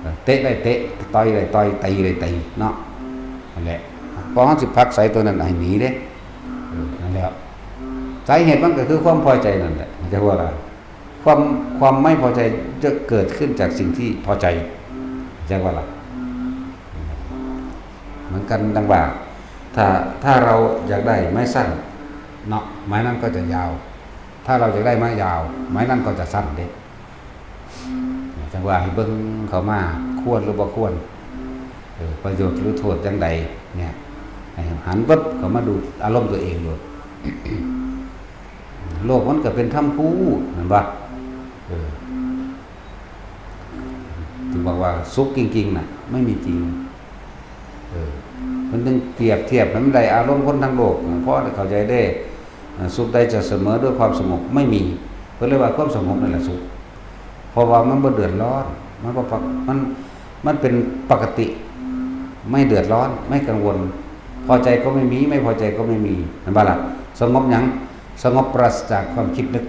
เออ เตะได้เตะ ต่อยได้ต่อย ตีได้ตี เนาะ นั่นแหละ เพราะเฮาสิผลักไสตัวนั้นให้หนีเด้ เออ นั่นแหละ สาเหตุมันก็คือความพอใจนั่นแหละ จักว่าล่ะ ความ ความไม่พอใจจะเกิดขึ้นจากสิ่งที่พอใจ จักว่าล่ะ เหมือนกันดังว่า ถ้า ถ้าเราอยากได้ไม้สั้นเนาะ ไม้นั้นก็จะยาว ถ้าเราอยากได้ไม้ยาว ไม้นั้นก็จะสั้นเด้ จังว่าให้เบิ่งเข้ามา ควรหรือบ่ควร เออ ประโยชน์หรือโทษจังใดเนี่ย ให้หันปึ๊บเข้ามาดูอารมณ์ตัวเองโลด โลกมันก็เป็นธรรมคู่ แม่นบ่ เออ ถึงบอกว่าสุขจริงๆน่ะ ไม่มีจริง เออ มันต้องเปรียบเทียบให้มันได้อารมณ์คนทั้งโลก พอเข้าใจได้ เอ่อ สุขใดจะเสมอด้วยความสงบ ไม่มี เพิ่นเลยว่าความสงบนั่นแหละสุข เพราะว่ามันบ่เดือดร้อน มันบ่ปก- มัน มันเป็นปกติ ไม่เดือดร้อน ไม่กังวล พอใจก็ไม่มี ไม่พอใจก็ไม่มี แม่นบ่ล่ะ สงบหยัง สงบปราศจากความคิดนึก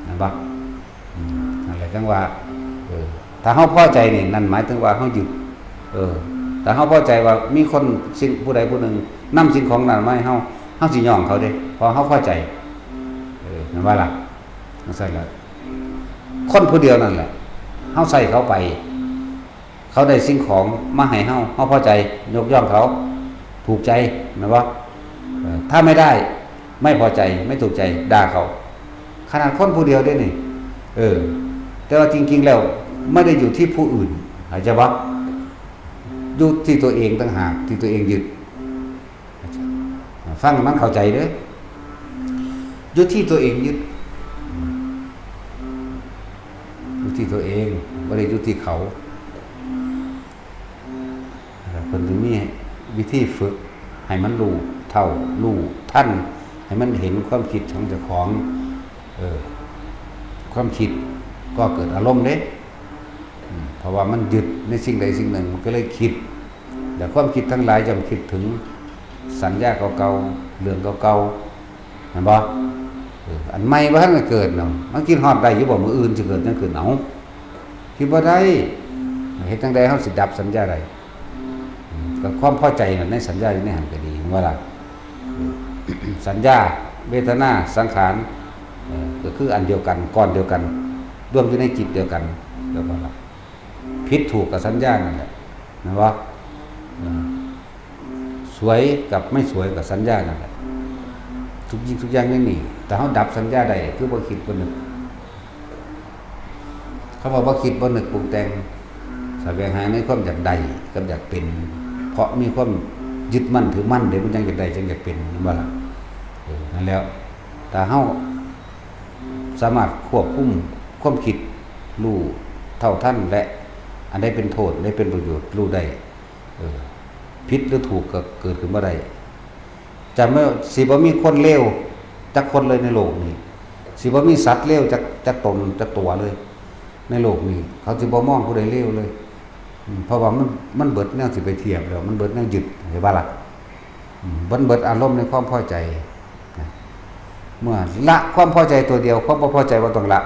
แม่นบ่ อืม นั่นแหละจังว่า เออ ถ้าเฮาพอใจนี่ นั่นหมายถึงว่าเฮายึด เออ ถ้าเฮาพอใจว่ามีคนสิ่งผู้ใดผู้หนึ่งนำสิ่งของนั้นมาให้เฮา เฮาสิย่องเขาเด้ เพราะเฮาพอใจ เออ แม่นบ่ล่ะ จังซั่นล่ะ คนผู้เดียวนั่นแหละ เฮาใส่เขาไป เขาได้สิ่งของมาให้เฮา เฮาพอใจ ยกย่องเขา ถูกใจ แม่นบ่ เออ ถ้าไม่ได้ ไม่พอใจ ไม่ถูกใจ ด่าเขา ขนาดคนผู้เดียวเด้นี่ เออ แต่ว่าจริงๆแล้ว ไม่ได้อยู่ที่ผู้อื่น เข้าใจบ่ อยู่ที่ตัวเองต่างหาก ที่ตัวเองยึด ฟังให้มันเข้าใจเด้อ อยู่ที่ตัวเองยึด อยู่ที่ตัวเอง บ่ได้อยู่ที่เขา เพิ่นถึงมีวิธีฝึกให้มันรู้เท่า รู้ทัน ให้มันเห็นความคิดของเจ้าของ เออ ความคิดก็เกิดอารมณ์เด้ อืม เพราะว่ามันยึดในสิ่งใดสิ่งหนึ่ง มันก็เลยคิด แล้วความคิดทั้งหลายย่อมคิดถึงสัญญาเก่าๆ เรื่องเก่าๆ แม่นบ่ เออ อันใหม่บ่ทันได้เกิดเนาะ มันคิดฮอดได้อยู่บ่ มื้ออื่นสิเกิดหยังขึ้น เอ้า คิดบ่ได้ เฮ็ดจั่งใดเฮาสิดับสัญญาได้ อืม ก็ความพอใจนั่นในสัญญาอยู่ในหั้นก็ดี แม่นบ่ล่ะ เออ สัญญา เวทนา สังขาร เออ ก็คืออันเดียวกัน ก้อนเดียวกัน รวมอยู่ในจิตเดียวกัน แล้วบ่ล่ะ ผิดถูกกับสัญญานั่นแหละ แม่นบ่ เออ สวยกับไม่สวยกับสัญญานั่นแหละ ทุกสิ่งทุกอย่างในนี่ ถ้าเฮาดับสัญญาได้ คือบ่คิดบ่นึก คำว่าบ่คิดบ่นึกปรุงแต่ง แสวงหาในความอยากได้กับอยากเป็น เพราะมีความยึดมั่นถือมั่นเด้ มันจั่งอยากได้จั่งอยากเป็น แม่นบ่ล่ะ เออ นั่นแหละ ถ้าเฮาสามารถควบคุมความคิด รู้เท่าทัน และอันใดเป็นโทษ อันใดเป็นประโยชน์ รู้ได้ เออ ผิดหรือถูกก็เกิดขึ้นบ่ได้ จะไม่ สิบ่มีคนเลวจักคนเลยในโลกนี้ สิบ่มีสัตว์เลวจัก จักตน จักตัวเลย ในโลกนี้ เขาสิบ่มองผู้ใดเลวเลย อืม เพราะว่ามัน มันเบิดแนวสิไปเทียบแล้ว มันเบิดแนวยึด เห็นบ่ล่ะ อืมเบิดเบิดอารมณ์ในความพอใจนะเมื่อละความพอใจตัวเดียว ความบ่พอใจบ่ต้องละ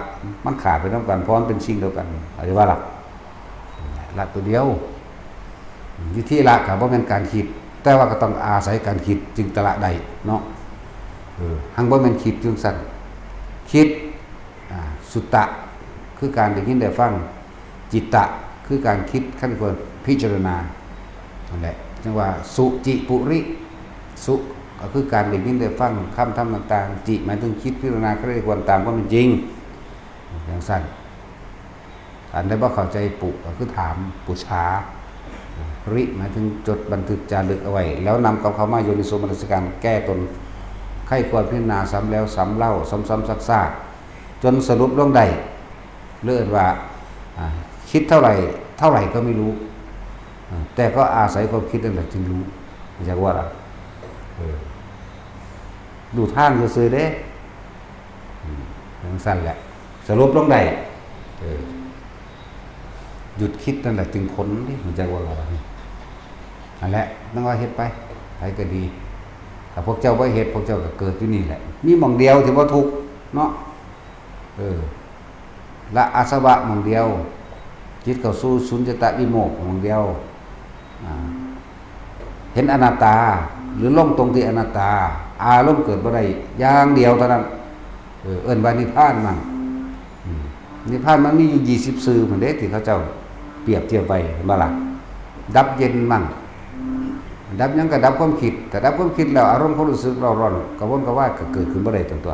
มันขาดไปนำกัน เพราะมันเป็นสิ่งเดียวกัน เข้าใจบ่ล่ะ ละตัวเดียว วิธีละก็บ่แม่นการคิด แต่ว่าก็ต้องอาศัยการคิดจึงจะละได้เนาะ เออ หังบ่แม่นคิดจั่งซั้น คิด อ่า สุตตะ คือการได้ยินได้ฟัง จิตตะ คือการคิด คันควรพิจารณา นั่นแหละ จั่งว่า สุจิปุริ สุ ก็คือการได้ยินได้ฟังคำธรรมต่างๆ จิ หมายถึงคิดพิจารณาใคร่ครวญตามความเป็นจริง จั่งซั้น อันใดบ่เข้าใจ ปุ ก็คือถาม ปุชฌา ริ หมายถึงจดบันทึกจารึกเอาไว้ แล้วนำกลับเข้ามาโยนิโสมนสิการแก้ตน ใคร่ครวญพิจารณาซ้ำแล้วซ้ำเล่า ซ้ำๆ ซากๆ จนสรุปลงได้ เรียกว่า อ่า คิดเท่าไหร่ เท่าไหร่ก็ไม่รู้ อ่า แต่ก็อาศัยความคิดนั่นแหละจึงรู้ จั่งว่าล่ะ เออ รู้ทางซื่อๆ เด้ อืม จั่งซั้นแหละ สรุปลงได้ เออ หยุดคิดนั่นแหละจึงพ้นเด้ จั่งว่าล่ะ นั่นแหละ นั่นว่าเฮ็ดไป ไผก็ดี ถ้าพวกเจ้าบ่เฮ็ด พวกเจ้าก็เกิดอยู่นี่แหละ มีหม่องเดียวที่บ่ทุกข์เนาะ เออ ละอาสวะหม่องเดียว จิตเข้าสู่สุญญตาวิโมกข์หม่องเดียว อ่า เห็นอนัตตา หรือลงตรงที่อนัตตา อารมณ์เกิดบ่ได้อย่างเดียวเท่านั้น เออ เอิ้นว่านิพพานมั่ง อืม นิพพานมันมีอยู่ยี่สิบชื่อพุ้นเด้ ที่เขาเจ้าเปรียบเทียบไว้ เห็นบ่ล่ะ ดับเย็นมั่ง ดับหยังก็ดับความคิด ถ้าดับความคิดแล้ว อารมณ์ความรู้สึกเร่าร้อนกระวนกระวายก็เกิดขึ้นบ่ได้ตังตัว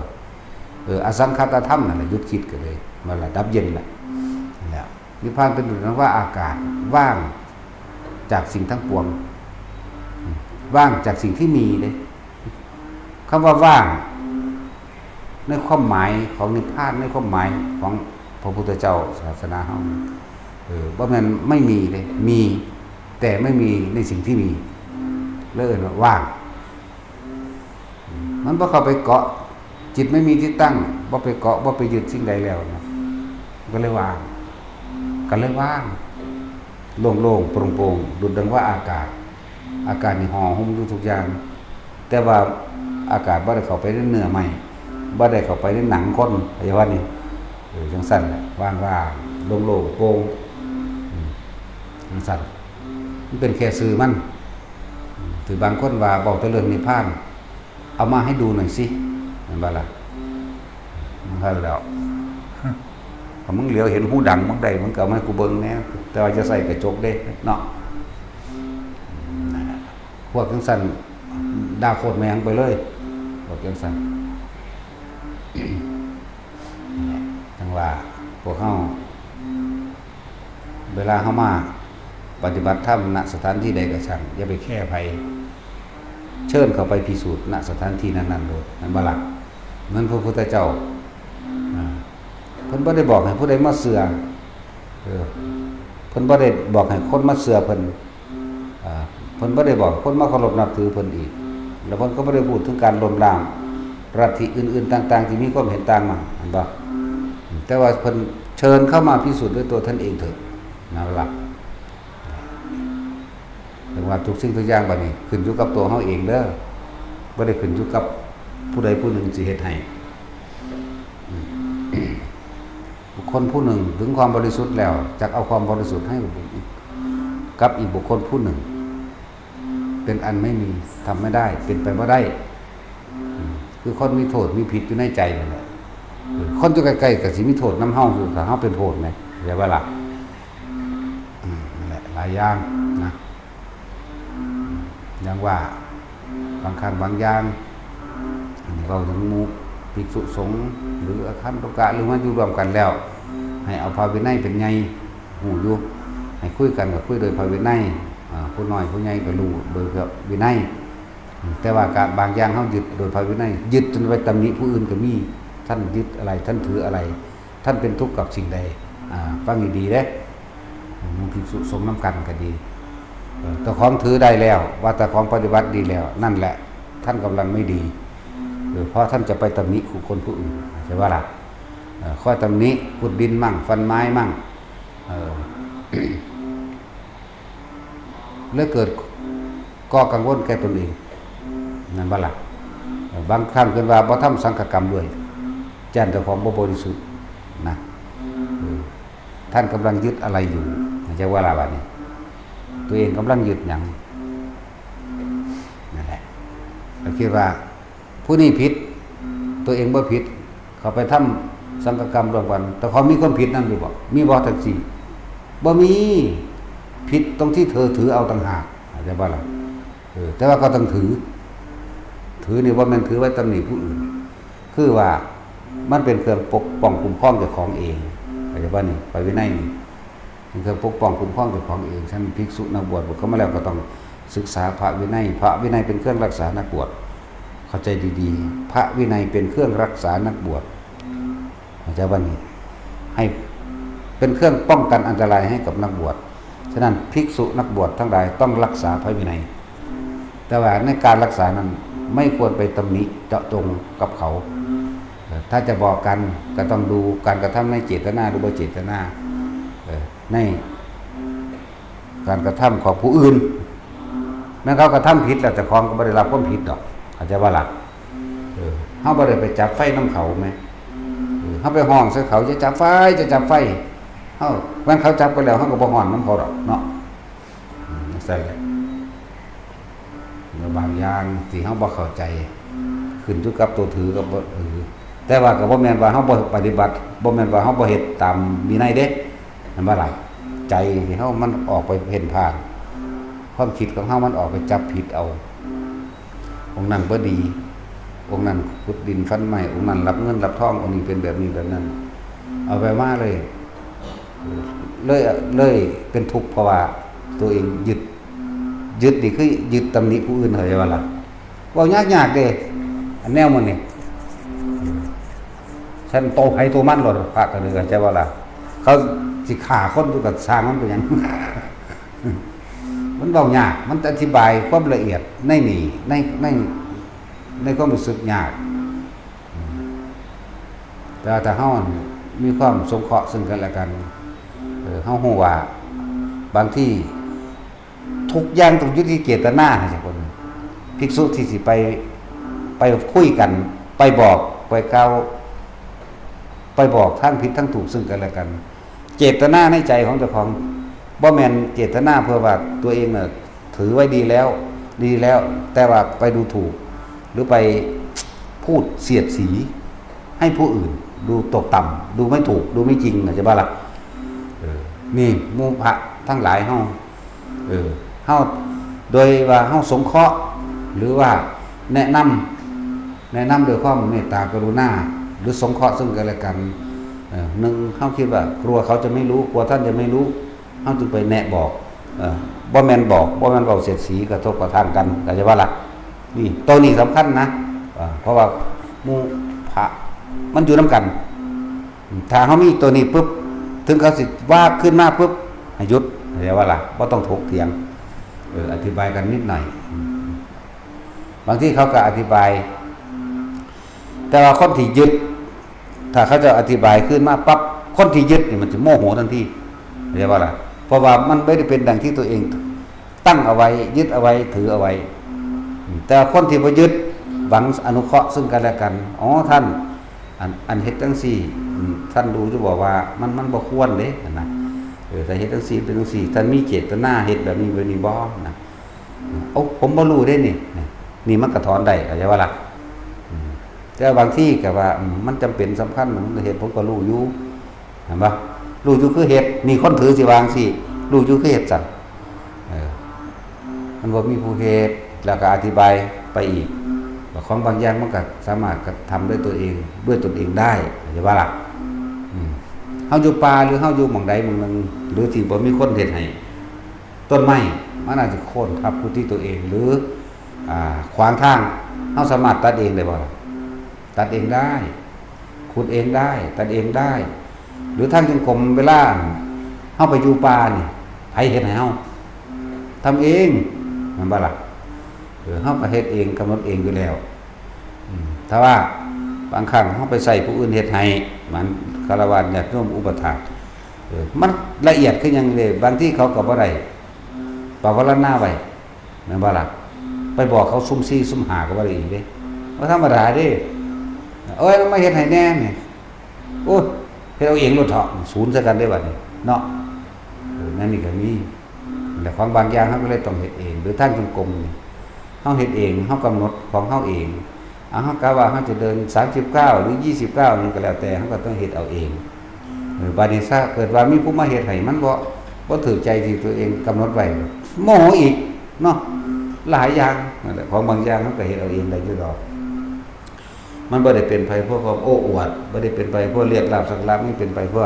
เออ อสังขตธรรมนั่นแหละ หยุดคิดก็เลย มันละดับเย็นแหละ แล้ว นิพพานเป็นดุจดังว่าอากาศ ว่างจากสิ่งทั้งปวง อืม ว่างจากสิ่งที่มีเด้ คำว่าว่าง ในความหมายของนิพพาน ในความหมายของพระพุทธเจ้าศาสนาเฮา เออ บ่แม่นไม่มีเด้ มี แต่ไม่มีในสิ่งที่มี เลยเอิ้นว่าว่าง มันบ่เข้าไปเกาะ จิตไม่มีที่ตั้ง บ่ไปเกาะ บ่ไปยึดสิ่งใดแล้วนะ ก็เลยว่าง ก็เลยว่าง โล่งๆ โปร่งๆ ดุจดังว่าอากาศ อากาศนี่ห่อหุ้มอยู่ทุกอย่าง แต่ว่าอากาศบ่ได้เข้าไปในเนื้อไม้ บ่ได้เข้าไปในหนังคน เข้าใจว่านี่ เออ จั่งซั้นแหละ ว่างๆ โล่งๆ โปร่ง อืม จั่งซั้น มันเป็นแค่ชื่อมัน อืม ที่บางคนว่าเว้าแต่เรื่องนิพพาน เอามาให้ดูหน่อยสิ แม่นบ่ล่ะ มันก็แล้ว ถ้ามึงเหลียวเห็นฮูดังมึงได้ มึงก็เอามาให้กูเบิ่งแหน่ แต่ว่าอย่าใส่กระจกเด้ เนาะ นั่นน่ะ พวกจั่งซั้น ด่าโคตรแม่งไปเลย พวกจั่งซั้น จั่งว่า พวกเฮา เวลาเฮามาปฏิบัติธรรม ณ สถานที่ใดก็ช่าง อย่าไปแคร์ไผ เชิญเข้าไปพิสูจน์ ณ สถานที่นั้นๆ โลด แม่นบ่ล่ะ เหมือนพระพุทธเจ้า อ่า เพิ่นบ่ได้บอกให้ผู้ใดมาเชื่อ เออ เพิ่นบ่ได้บอกให้คนมาเชื่อเพิ่น อ่า เพิ่นบ่ได้บอกคนมาเคารพนับถือเพิ่นอีก แล้วเพิ่นก็บ่ได้พูดถึงการล้มล้างลัทธิอื่นๆ ต่างๆ ที่มีความเห็นต่างมา เห็นบ่ แต่ว่าเพิ่นเชิญเข้ามาพิสูจน์ด้วยตัวท่านเองเถิด นั่นล่ะ แต่ว่าทุกสิ่งทุกอย่างบัดนี้ขึ้นอยู่กับตัวเฮาเองเด้อ บ่ได้ขึ้นอยู่กับผู้ใดผู้หนึ่งสิเฮ็ดให้ บุคคลผู้หนึ่งถึงความบริสุทธิ์แล้ว จักเอาความบริสุทธิ์ให้กับอีกบุคคลผู้หนึ่ง เป็นอันไม่มี ทำไม่ได้ เป็นไปบ่ได้ อืม คือคนมีโทษมีผิดอยู่ในใจนั่นแหละ เออ คนอยู่ใกล้ๆ ก็สิมีโทษนำเฮาอยู่ ถ้าเฮาเป็นโทษนะ เข้าใจบ่ล่ะ อืม นั่นแหละ หลายอย่างนะ อย่างว่า บางครั้งบางอย่าง อันนี้เว้าถึงหมู่ภิกษุสงฆ์ หรืออคันตุกะ หรือมาอยู่ร่วมกันแล้ว ให้เอาพระวินัยเป็นใหญ่ ฮู้อยู่ ให้คุยกันก็คุยโดยพระวินัย อ่า ผู้น้อยผู้ใหญ่ก็รู้โดยพระวินัย อืม แต่ว่าการบางอย่างเฮายึดโดยพระวินัย ยึดจนไปตำหนิผู้อื่นก็มี ท่านยึดอะไร ท่านถืออะไร ท่านเป็นทุกข์กับสิ่งใด อ่า ฟังดีๆ เด้ หมู่ภิกษุสงฆ์นำกันก็ดี เออ เจ้าของถือได้แล้ว ว่าเจ้าของปฏิบัติดีแล้ว นั่นแหละ ท่านกำลังไม่ดี เออ เพราะท่านจะไปตำหนิคนผู้อื่น ใช่บ่ล่ะ เออ ข้อตำหนิ ขุดดินมั่ง ฟันไม้มั่ง เออ เลยเกิดก่อกังวลแก่ตนเอง นั่นบ่ล่ะ บางครั้งเพิ่นว่าบ่ทำสังฆกรรมด้วย ย่านเจ้าของบ่บริสุทธิ์นะ เออ ท่านกำลังยึดอะไรอยู่ เข้าใจว่าล่ะบัดนี้ ตัวเองกำลังยึดหยัง นั่นแหละ ก็คิดว่า ผู้นี้ผิด ตัวเองบ่ผิด เขาไปทำสังฆกรรมร่วมกัน แต่เขามีความผิดนั่นอยู่บ่ มีบ่ จั่งซี้ บ่มี ผิดตรงที่เธอถือเอาต่างหาก เข้าใจบ่ล่ะ เออ แต่ว่าก็ต้องถือ ถือนี่บ่แม่นถือไว้ตำหนิผู้อื่น คือว่ามันเป็นเครื่องปกป้องคุ้มครองเจ้าของเอง เข้าใจบ่นี่ พระวินัยนี่ เป็นเครื่องปกป้องคุ้มครองเจ้าของเอง ฉะนั้นภิกษุนักบวชบวชเข้ามาแล้วก็ต้องศึกษาพระวินัย พระวินัยเป็นเครื่องรักษานักบวช เข้าใจดีๆ พระวินัยเป็นเครื่องรักษานักบวช เข้าใจบ่นี่ ให้เป็นเครื่องป้องกันอันตรายให้กับนักบวช ฉะนั้นภิกษุนักบวชทั้งหลายต้องรักษาพระวินัย แต่ว่าในการรักษานั้นไม่ควรไปตำหนิเจาะจงกับเขา เอ่อ ถ้าจะบอกกันก็ต้องดูการกระทำในเจตนาหรือบ่เจตนา เอ่อ ในการกระทำของผู้อื่น แม้นเขากระทำผิดแล้วเจ้าของก็บ่ได้รับความผิดดอก เข้าใจบ่ล่ะ เออ เฮาบ่ได้ไปจับไฟนำเขาแหม เออ เฮาไปฮ้องใส่เขา "อย่าจับไฟ อย่าจับไฟ" เฮา แม่นเขาจับไปแล้ว เฮาก็บ่ฮ้อนนำเขาดอกเนาะ อืม จั่งซั้นแหละ แล้วบางอย่างที่เฮาบ่เข้าใจ ขึ้นอยู่กับตัวถือกับบ่ถือ แต่ว่าก็บ่แม่นว่าเฮาบ่ปฏิบัติ บ่แม่นว่าเฮาบ่เฮ็ดตามวินัยเด้ แม่นบ่ล่ะ ใจที่เฮามันออกไปเพ่นพ่าน ความคิดของเฮามันออกไปจับผิดเอา องค์นั้นบ่ดี องค์นั้นขุดดินฟันไม้ องค์นั้นลักเงินลักทอง องค์นี้เป็นแบบนี้แบบนั้น เอาไปมาเลย เลย เลยเป็นทุกข์เพราะว่าตัวเองยึด ยึดนี่คือยึดตำหนิผู้อื่น เข้าใจบ่ล่ะ เว้ายากๆเด้ อันแนวหมู่นี้ ซั่นโตไผโตมันโลด พระก็เลย เข้าใจบ่ล่ะ เขาสิฆ่าคนอยู่ก็ซ่างมันเป็นหยัง มันเว้ายาก มันอธิบายความละเอียดในนี่ ใน ใน ในความรู้สึกยาก แต่ว่าถ้าเฮามีความสงเคราะห์ซึ่งกันและกัน เออ เฮาฮู้ว่าบางทีทุกอย่างต้องอยู่ที่เจตนา จั่งซี้ คน ภิกษุที่สิไป ไปคุยกัน ไปบอก ไปกล่าว ไปบอกทางผิดทางถูกซึ่งกันและกัน เจตนาในใจของเจ้าของ บ่แม่นเจตนาเพื่อว่าตัวเองน่ะถือไว้ดีแล้ว ดีแล้ว แต่ว่าไปดูถูก หรือไปพูดเสียดสี ให้ผู้อื่นดูตกต่ำ ดูไม่ถูก ดูไม่จริง เข้าใจบ่ล่ะ เออ นี่หมู่พระทั้งหลายเฮา เออ เฮา โดยว่าเฮาสงเคราะห์ หรือว่าแนะนำ แนะนำด้วยความเมตตากรุณา หรือสงเคราะห์ซึ่งกันและกัน เออ หนึ่ง เฮาคิดว่ากลัวเขาจะไม่รู้ กลัวท่านจะไม่รู้ เฮาจึงไปแนะบอก เออ บ่แม่นบอก บ่แม่นเว้าเสียดสีกระทบกระทั่งกัน เข้าใจบ่ล่ะ นี่ ตัวนี้สำคัญนะ เออ เพราะว่าหมู่พระมันอยู่นำกัน ถ้าเฮามีตัวนี้ปุ๊บ ถึงเขาสิว่าขึ้นมาปุ๊บ ให้หยุด เข้าใจบ่ล่ะ บ่ต้องถกเถียง เออ อธิบายกันนิดหน่อย บางทีเขาก็อธิบาย แต่ว่าคนที่ยึด ถ้าเขาจะอธิบายขึ้นมาปั๊บ คนที่ยึดนี่มันจะโมโหทันที เข้าใจบ่ล่ะ เพราะว่ามันไม่ได้เป็นดังที่ตัวเองตั้งเอาไว้ ยึดเอาไว้ ถือเอาไว้ แต่คนที่บ่ยึด หวังอนุเคราะห์ซึ่งกันและกัน อ๋อ ท่าน อัน อันเฮ็ดจั่งซี้ อืม ท่านรู้อยู่บ่ว่ามัน มันบ่ควรเด้ หั่นนะ เออ ถ้าเฮ็ดจั่งซี้ เป็นจั่งซี้ ท่านมีเจตนาเฮ็ดแบบนี้ แบบนี้บ่ นะ โอ้ ผมบ่รู้เด้นี่ นี่มันก็ถอนได้ เข้าใจบ่ล่ะ อืม แต่บางทีก็ว่า อืม มันจำเป็นสำคัญ มันก็เฮ็ด ผมก็รู้อยู่ เห็นบ่ รู้อยู่คือเฮ็ด นี่คนถือสิว่าจั่งซี้ รู้อยู่คือเฮ็ดซั่น เออ มันบ่มีผู้เฮ็ด แล้วก็อธิบายไปอีก ว่าของบางอย่างมันก็สามารถกระทำด้วยตัวเอง ด้วยตนเองได้ เข้าใจบ่ล่ะ อืม เฮาอยู่ป่า หรือเฮาอยู่หม่องใดหม่องหนึ่ง หรือที่บ่มีคนเฮ็ดให้ ต้นไม้มันอาจจะโค่นทับกุฏิตัวเอง หรือ อ่า ขวางทาง เฮาสามารถตัดเองได้บ่ล่ะ ตัดเองได้ ขุดเองได้ ตัดเองได้ หรือทางจงกรมเวลาเฮาไปอยู่ป่านี่ ไผเฮ็ดให้เฮา ทำเอง แม่นบ่ล่ะ เออ เฮาก็เฮ็ดเอง กำหนดเองอยู่แล้ว อืม ถ้าว่าบางครั้งเฮาไปใช้ผู้อื่นเฮ็ดให้ มันฆราวาสญาติโยมอุปัฏฐาก เออ มันละเอียดคือหยังเด้ บางทีเขาก็บ่ได้ปวารณาไว้ แม่นบ่ล่ะ ไปบอกเขาซุ่มสี่ซุ่มห้าก็บ่ได้อีกเด้ บ่ธรรมดาเด้ เอ้ย มาเฮ็ดให้แหน่นี่ โอ้ย เฮ็ดเอาเองโลดเถาะ ศูนย์ใส่กันเด้บัดนี้เนาะ เออ นั่นนี่ก็มี แต่ของบางอย่างเฮาก็เลยต้องเฮ็ดเอง หรือทางจงกรมนี่ เฮาเฮ็ดเอง เฮากำหนดของเฮาเอง อ่ะ เฮากะว่าเฮาจะเดินสามสิบเก้าหรือยี่สิบเก้านี่ก็แล้วแต่ เฮาก็ต้องเฮ็ดเอาเอง เออ บาดนี้ซะเกิดว่ามีผู้มาเฮ็ดให้ มันบ่ บ่ถูกใจที่ตัวเองกำหนดไว้ โมโหอีกเนาะ หลายอย่างนั่นแหละ ของบางอย่างเฮาก็เฮ็ดเอาเองได้อยู่ดอก มันบ่ได้เป็นไปเพื่อความโอ้อวด บ่ได้เป็นไปเพื่อเรียกลาภสักลาภ มันเป็นไปเพื่อ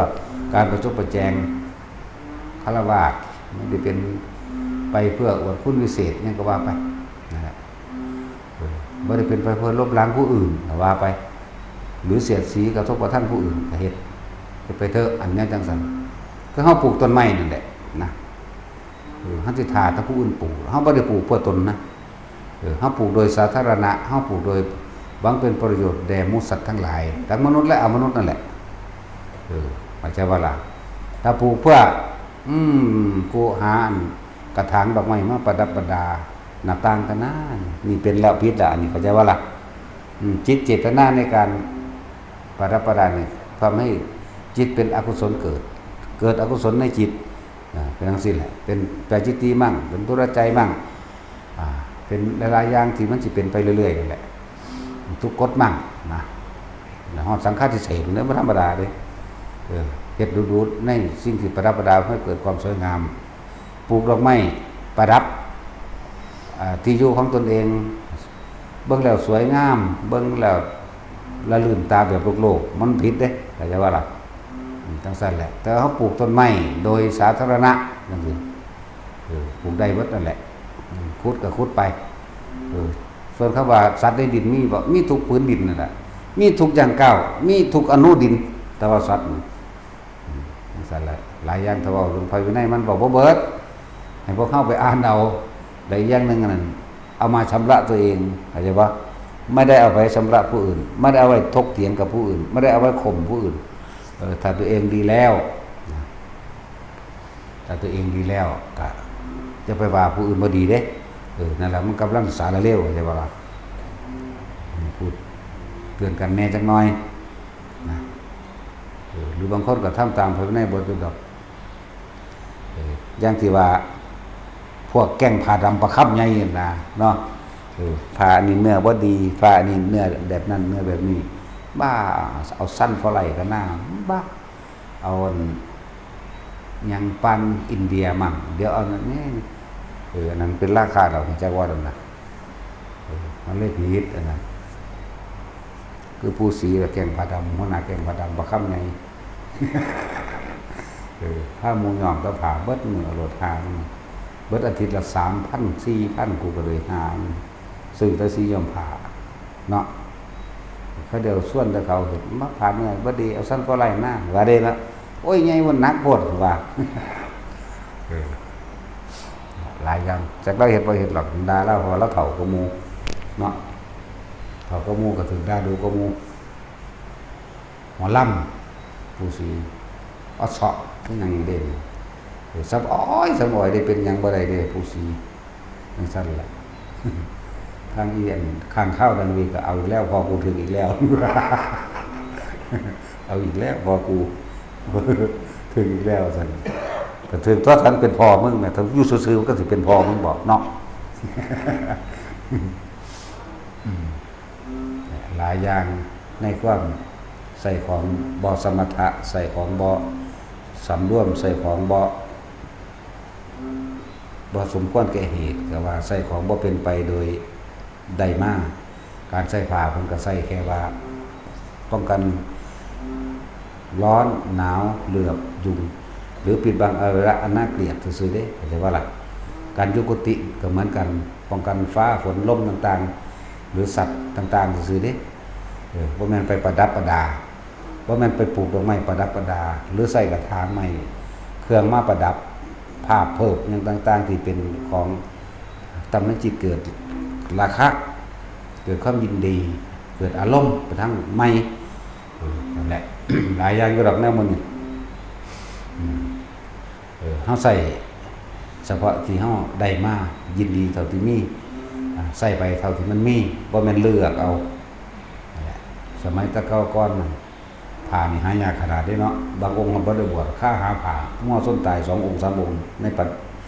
การประจบประแจง ฆราวาส มันได้เป็นไปเพื่ออวดคุณวิเศษหยังก็ว่าไป นั่นแหละ เออ บ่ได้เป็นไปเพื่อลบล้างผู้อื่นก็ว่าไป หรือเสียดสีกระทบกระทั่งผู้อื่นก็เฮ็ด เฮ็ดไปเถอะ อันเนี้ยจังซั่น คือเฮาปลูกต้นไม้นั่นแหละนะ เออ เฮาสิถ่าแต่ผู้อื่นปลูก เฮาบ่ได้ปลูกเพื่อตนนะ เออ เฮาปลูกโดยสาธารณะ เฮาปลูกโดยหวังเป็นประโยชน์แด่หมู่สัตว์ทั้งหลาย ทั้งมนุษย์และอมนุษย์นั่นแหละ เออ เข้าใจบ่ล่ะ ถ้าปลูกเพื่อ อืม กูหาอันกระถางดอกไม้มาประดับประดา หน้าต่างก็น่า นี่เป็นแล้วผิดละ อันนี้เข้าใจบ่ล่ะ อืม จิตเจตนาในการประดับประดานี่ทำให้จิตเป็นอกุศลเกิด เกิดอกุศลในจิต อ่า เป็นจั่งซี้แหละ เป็นปาจิตตีมั่ง เป็นทุรจใจมั่ง อ่า เป็นหลายๆอย่างที่มันสิเป็นไปเรื่อยๆนั่นแหละ ทุกข์กดมั่งนะ แล้วฮอดสังฆาทิเศษเนี่ยบ่ธรรมดาเด้ เออ เฮ็ดดูๆในสิ่งที่ประดับประดาให้เกิดความสวยงาม ปลูกดอกไม้ประดับ อ่า ที่อยู่ของตนเอง เบิ่งแล้วสวยงาม เบิ่งแล้วละลื่นตาแบบโลกๆ มันผิดเด้ เข้าใจบ่ล่ะ อืม จั่งซั่นแหละ แต่เฮาปลูกต้นไม้โดยสาธารณะจั่งซี้ เออ ปลูกได้เบิดนั่นแหละ อืม ขุดก็ขุดไป เออ ส่วนคำว่าสัตว์ในดินมีบ่ มีทุกผืนดินนั่นแหละ มีทุกย่างก้าว มีทุกอณุดิน แต่ว่าสัตว์นี่ อืม จั่งซั่นแหละ หลายอย่างถ้าเว้าเรื่องพระวินัยมันเว้าบ่เบิด ให้พวกเฮาไปอ่านเอา และอีกอย่างหนึ่งอันนั้น เอามาชำระตัวเอง เข้าใจบ่ ไม่ได้เอาไปชำระผู้อื่น ไม่ได้เอาไว้ถกเถียงกับผู้อื่น ไม่ได้เอาไว้ข่มผู้อื่น เออ ถ้าตัวเองดีแล้วนะ ถ้าตัวเองดีแล้วก็อย่าไปว่าผู้อื่นบ่ดีเด้ เออ นั่นแหละมันกำลังสารเลว เข้าใจบ่ล่ะ พูดเตือนกันแหน่จักหน่อยนะ เออ หรือบางคนก็ทำตามพระวินัยเบิดอยู่ดอก เออ อย่างที่ว่า พวกแก๊งผ้าดำประคำใหญ่นั่นนะเนาะ เออ ผ้าอันนี้เนื้อบ่ดี ผ้าอันนี้เนื้อแบบนั้น เนื้อแบบนี้ บ้า เอาซันฟอร์ไลท์ก็น่า บ้า เอาอันหยังปานอินเดียมั่ง เดี๋ยวเอาอันนี้ เออ อันนั้นเป็นราคาดอก จักว่านั่นน่ะ เออ มันเลยผิดอันนั้น คือปู่ศรีกับแก๊งผ้าดำ หัวหน้าแก๊งผ้าดำประคำใหญ่ เออ พาหมู่ย้อมแต่ผ้าเบิดมื้อ เอาโลด ห้ามื้อ เบิดอาทิตย์ละ สามพัน สี่พัน กูก็เลย ห้ามื้อ ซื้อแต่สีย้อมผ้าเนาะ เขาเดียวชวนแต่เขา มาผ่านเนี่ยบ่ดี เอาซันฟอร์ไลท์มา ว่าเด้เนาะ โอ้ย ใหญ่มันหนักโพด ว่า เออ หลายอย่าง จักลาวเฮ็ดบ่เฮ็ดหรอก ด่าลาว เพราะว่าลาวเฒ่ากว่าหมู่เนาะ เฒ่ากว่าหมู่ก็ถูกด่าดูกว่าหมู่ หมอลำ ปู่ศรี ออดเซาะ คือหยังอีกเด้ เออ สำออย สำออย ได้เป็นหยังบ่ได้เด้ ปู่ศรี จั่งซั่นล่ะ ทางอีอันข้างคาวดังวีก็เอาอีกแล้ว พอกูถึงอีกแล้ว เอาอีกแล้ว พอกู ถึงอีกแล้วซั่น ก็ถึงตัว คันเป็นพ่อมึงแหม ถ้าอยู่ซื่อๆมันก็สิเป็นพ่อมึงบ่เนาะ อืม หลายอย่างในความใส่ของบ่สมถะ ใส่ของบ่สำรวม ใส่ของบ่ บ่สมควรแก่เหตุ ก็ว่าใส่ของบ่เป็นไปโดยได้มา การใส่ผ้าเพิ่นก็ใส่แค่ว่า ป้องกันร้อน หนาว เหลือบ ยุง หรือปิดบังอวัยวะอันน่าเกลียดซื่อๆเด้ เข้าใจบ่ล่ะ การอยู่กุฏิก็เหมือนกัน ป้องกันฟ้าฝนลมต่างๆ หรือสัตว์ต่างๆซื่อๆเด้ เออ บ่แม่นไปประดับประดา บ่แม่นไปปลูกดอกไม้ประดับประดา หรือใส่กระถางไม้ เครื่องมาประดับ ภาพเพิ่มหยังต่างๆที่เป็นของ ทำให้จิตเกิดราคะ เกิดความยินดี เกิดอารมณ์ไปทางใหม่ เออ นั่นแหละ หลายอย่างอยู่ดอกแนวหมู่นี้ อืม เออ เฮาใส่เฉพาะที่เฮาได้มา ยินดีเท่าที่มี อ่า ใส่ไปเท่าที่มันมี บ่แม่นเลือกเอา นั่นแหละ สมัยแต่เก่าก่อนนั่น ผ้านี่หายากขนาดนี้เนาะ บางองค์ก็บ่ได้บวช คาหาผ้า งัวชนตายสององค์สามองค์ ในปัน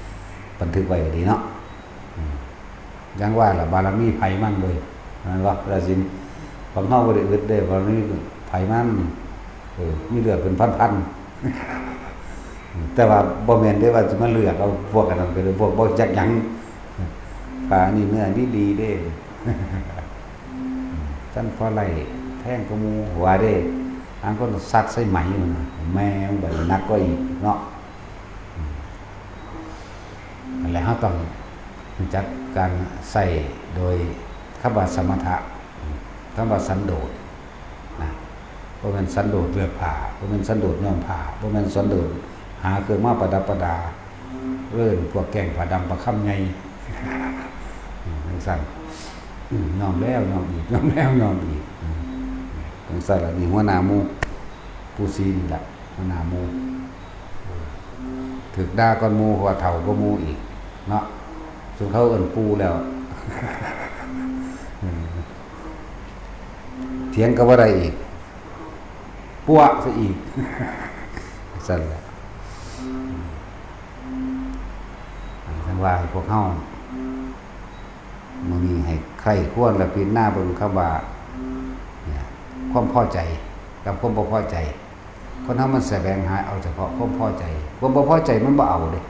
- บันทึกไว้ก็ดีเนาะ อืม อย่างว่าล่ะ บารมีไผมันเว้ย แม่นบ่ ราชิน ของเฮาบ่ได้อึดเด้ บารมีไผมัน เออ มีเลือดเป็นพันๆ แต่ว่าบ่แม่นเด้ว่าสิมาเลือกเอาพวกอันนั้นก็ได้ พวกบ่จักหยัง ผ้านี่เนื้อดีๆเด้ จั่งพอไล่แพงกว่าหมู่ว่าเด้ หางคนซักใส่ไหมอยู่นะ แม่งบัดนี้หนักกว่าอีกเนาะ นั่นแหละ เราต้องรู้จักการใส่โดยคำว่าสมถะ คำว่าสันโดษนะ บ่แม่นสันโดษเลือกผ้า บ่แม่นสันโดษย้อมผ้า บ่แม่นสันโดษหาเครื่องมาประดับประดา เอิ้นพวกแก๊งผ้าดำผ้าค่ำใหญ่ อืม จั่งซั้น อืม ย้อมแล้วย้อมอีก ย้อมแล้วย้อมอีก อืม จั่งซั้นล่ะ นี่หัวหน้าหมู่ ปู่ศรีนี่ล่ะ หัวหน้าหมู่ ถืกด่าก่อนหมู่ เพราะว่าเฒ่ากว่าหมู่อีกเนาะ ซุมเขาเอิ้นปู่แล้ว เออ เถียงก็บ่ได้อีก ปัวซะอีก ซั่นแหละ จั่งว่าให้พวกเฮา มื้อนี้ให้ใคร่ครวญและพิจารณาเบิ่งคำว่า เนี่ย ความพอใจกับความบ่พอใจ คนเฮามันแสวงหาเอาเฉพาะความพอใจ ความบ่พอใจมันบ่เอาเด้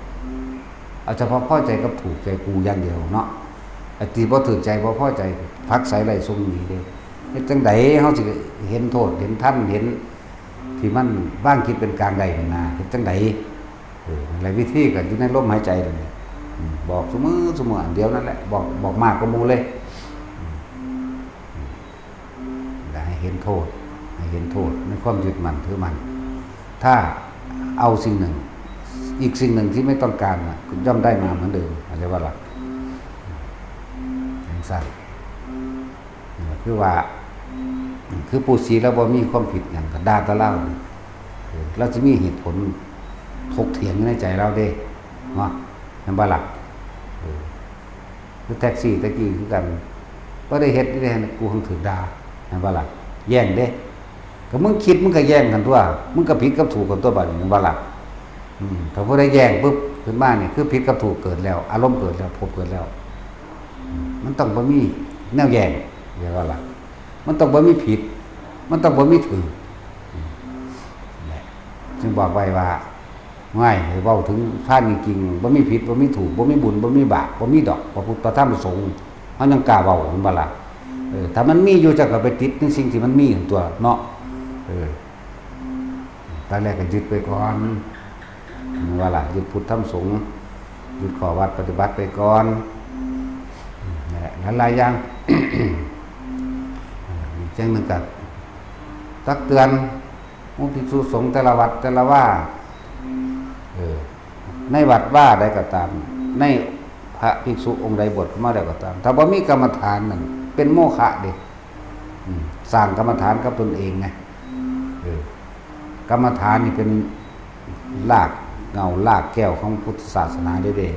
เอาเฉพาะพอใจกับถูกใจกูอย่างเดียวเนาะ ไอ้ที่บ่ถูกใจบ่พอใจ ผลักไสไล่ส่งหนีเด้ เฮ็ดจั่งใดเฮาสิเห็นโทษ เห็นธรรม เห็นที่มันวางจิตเป็นกลางได้นั่นนะ เฮ็ดจั่งใด เออ นั่นแหละวิธีก็อยู่ในลมหายใจนั่นแหละ อืม บอกซุมื้อซุมื้ออันเดียวนั่นแหละ บอก บอกมากกว่าหมู่เลย อืม อืม และให้เห็นโทษ ให้เห็นโทษในความยึดมั่นถือมั่น ถ้าเอาสิ่งหนึ่ง อีกสิ่งหนึ่งที่ไม่ต้องการน่ะ ย่อมได้มาเหมือนเดิม เข้าใจบ่ล่ะ จั่งซั้น คือว่า คือปู่ศรีลาวบ่มีความผิดหยัง ก็ด่าแต่ลาว เออ ลาวสิมีเหตุผลถกเถียงอยู่ในใจลาวเด้ เนาะ แม่นบ่ล่ะ เออ คือแท็กซี่ตะกี้คือกัน บ่ได้เฮ็ด บ่ได้เฮ็ด กูเพิ่งถูกด่า แม่นบ่ล่ะ แย้งเด้ ก็มึงคิดมึงก็แย้งกันตั่ว มึงก็ผิดกับถูกกันตั่วบัดนี้ แม่นบ่ล่ะ อืม ถ้าผู้ใดแย้งปุ๊บ ขึ้นมานี่ คือผิดกับถูกเกิดแล้ว อารมณ์เกิดแล้ว ภพเกิดแล้ว มันต้องบ่มีแนวแย้ง เรียกว่าล่ะ มันต้องบ่มีผิด มันต้องบ่มีถูก อืม นั่นแหละ จึงบอกไว้ว่า ง่าย ให้เว้าถึงพานจริงๆ บ่มีผิด บ่มีถูก บ่มีบุญ บ่มีบาป บ่มีดอก พระพุทธ พระธรรม พระสงฆ์ เฮายังกล้าเว้า แม่นบ่ล่ะ เออ ถ้ามันมีอยู่ เจ้าก็ไปติดในสิ่งที่มันมีหั่นตั่วเนาะ เออ ตอนแรกก็ยึดไปก่อน ว่าล่ะ ยึดพุทธธรรมสงฆ์ ยึดข้อวัดปฏิบัติไปก่อน นั่นแหละ หลายๆอย่าง อีกอย่างหนึ่งก็ตักเตือนหมู่ภิกษุสงฆ์แต่ละวัดแต่ละว่า เออ ในวัดว่าใดก็ตาม ในพระภิกษุองค์ใดบวชเข้ามาแล้วก็ตาม ถ้าบ่มีกรรมฐานนั่น เป็นโมฆะเด้ อืม สร้างกรรมฐานกับตนเองไง เออ กรรมฐานนี่เป็นรากเหง้ารากแก้วของพุทธศาสนาเด้เด้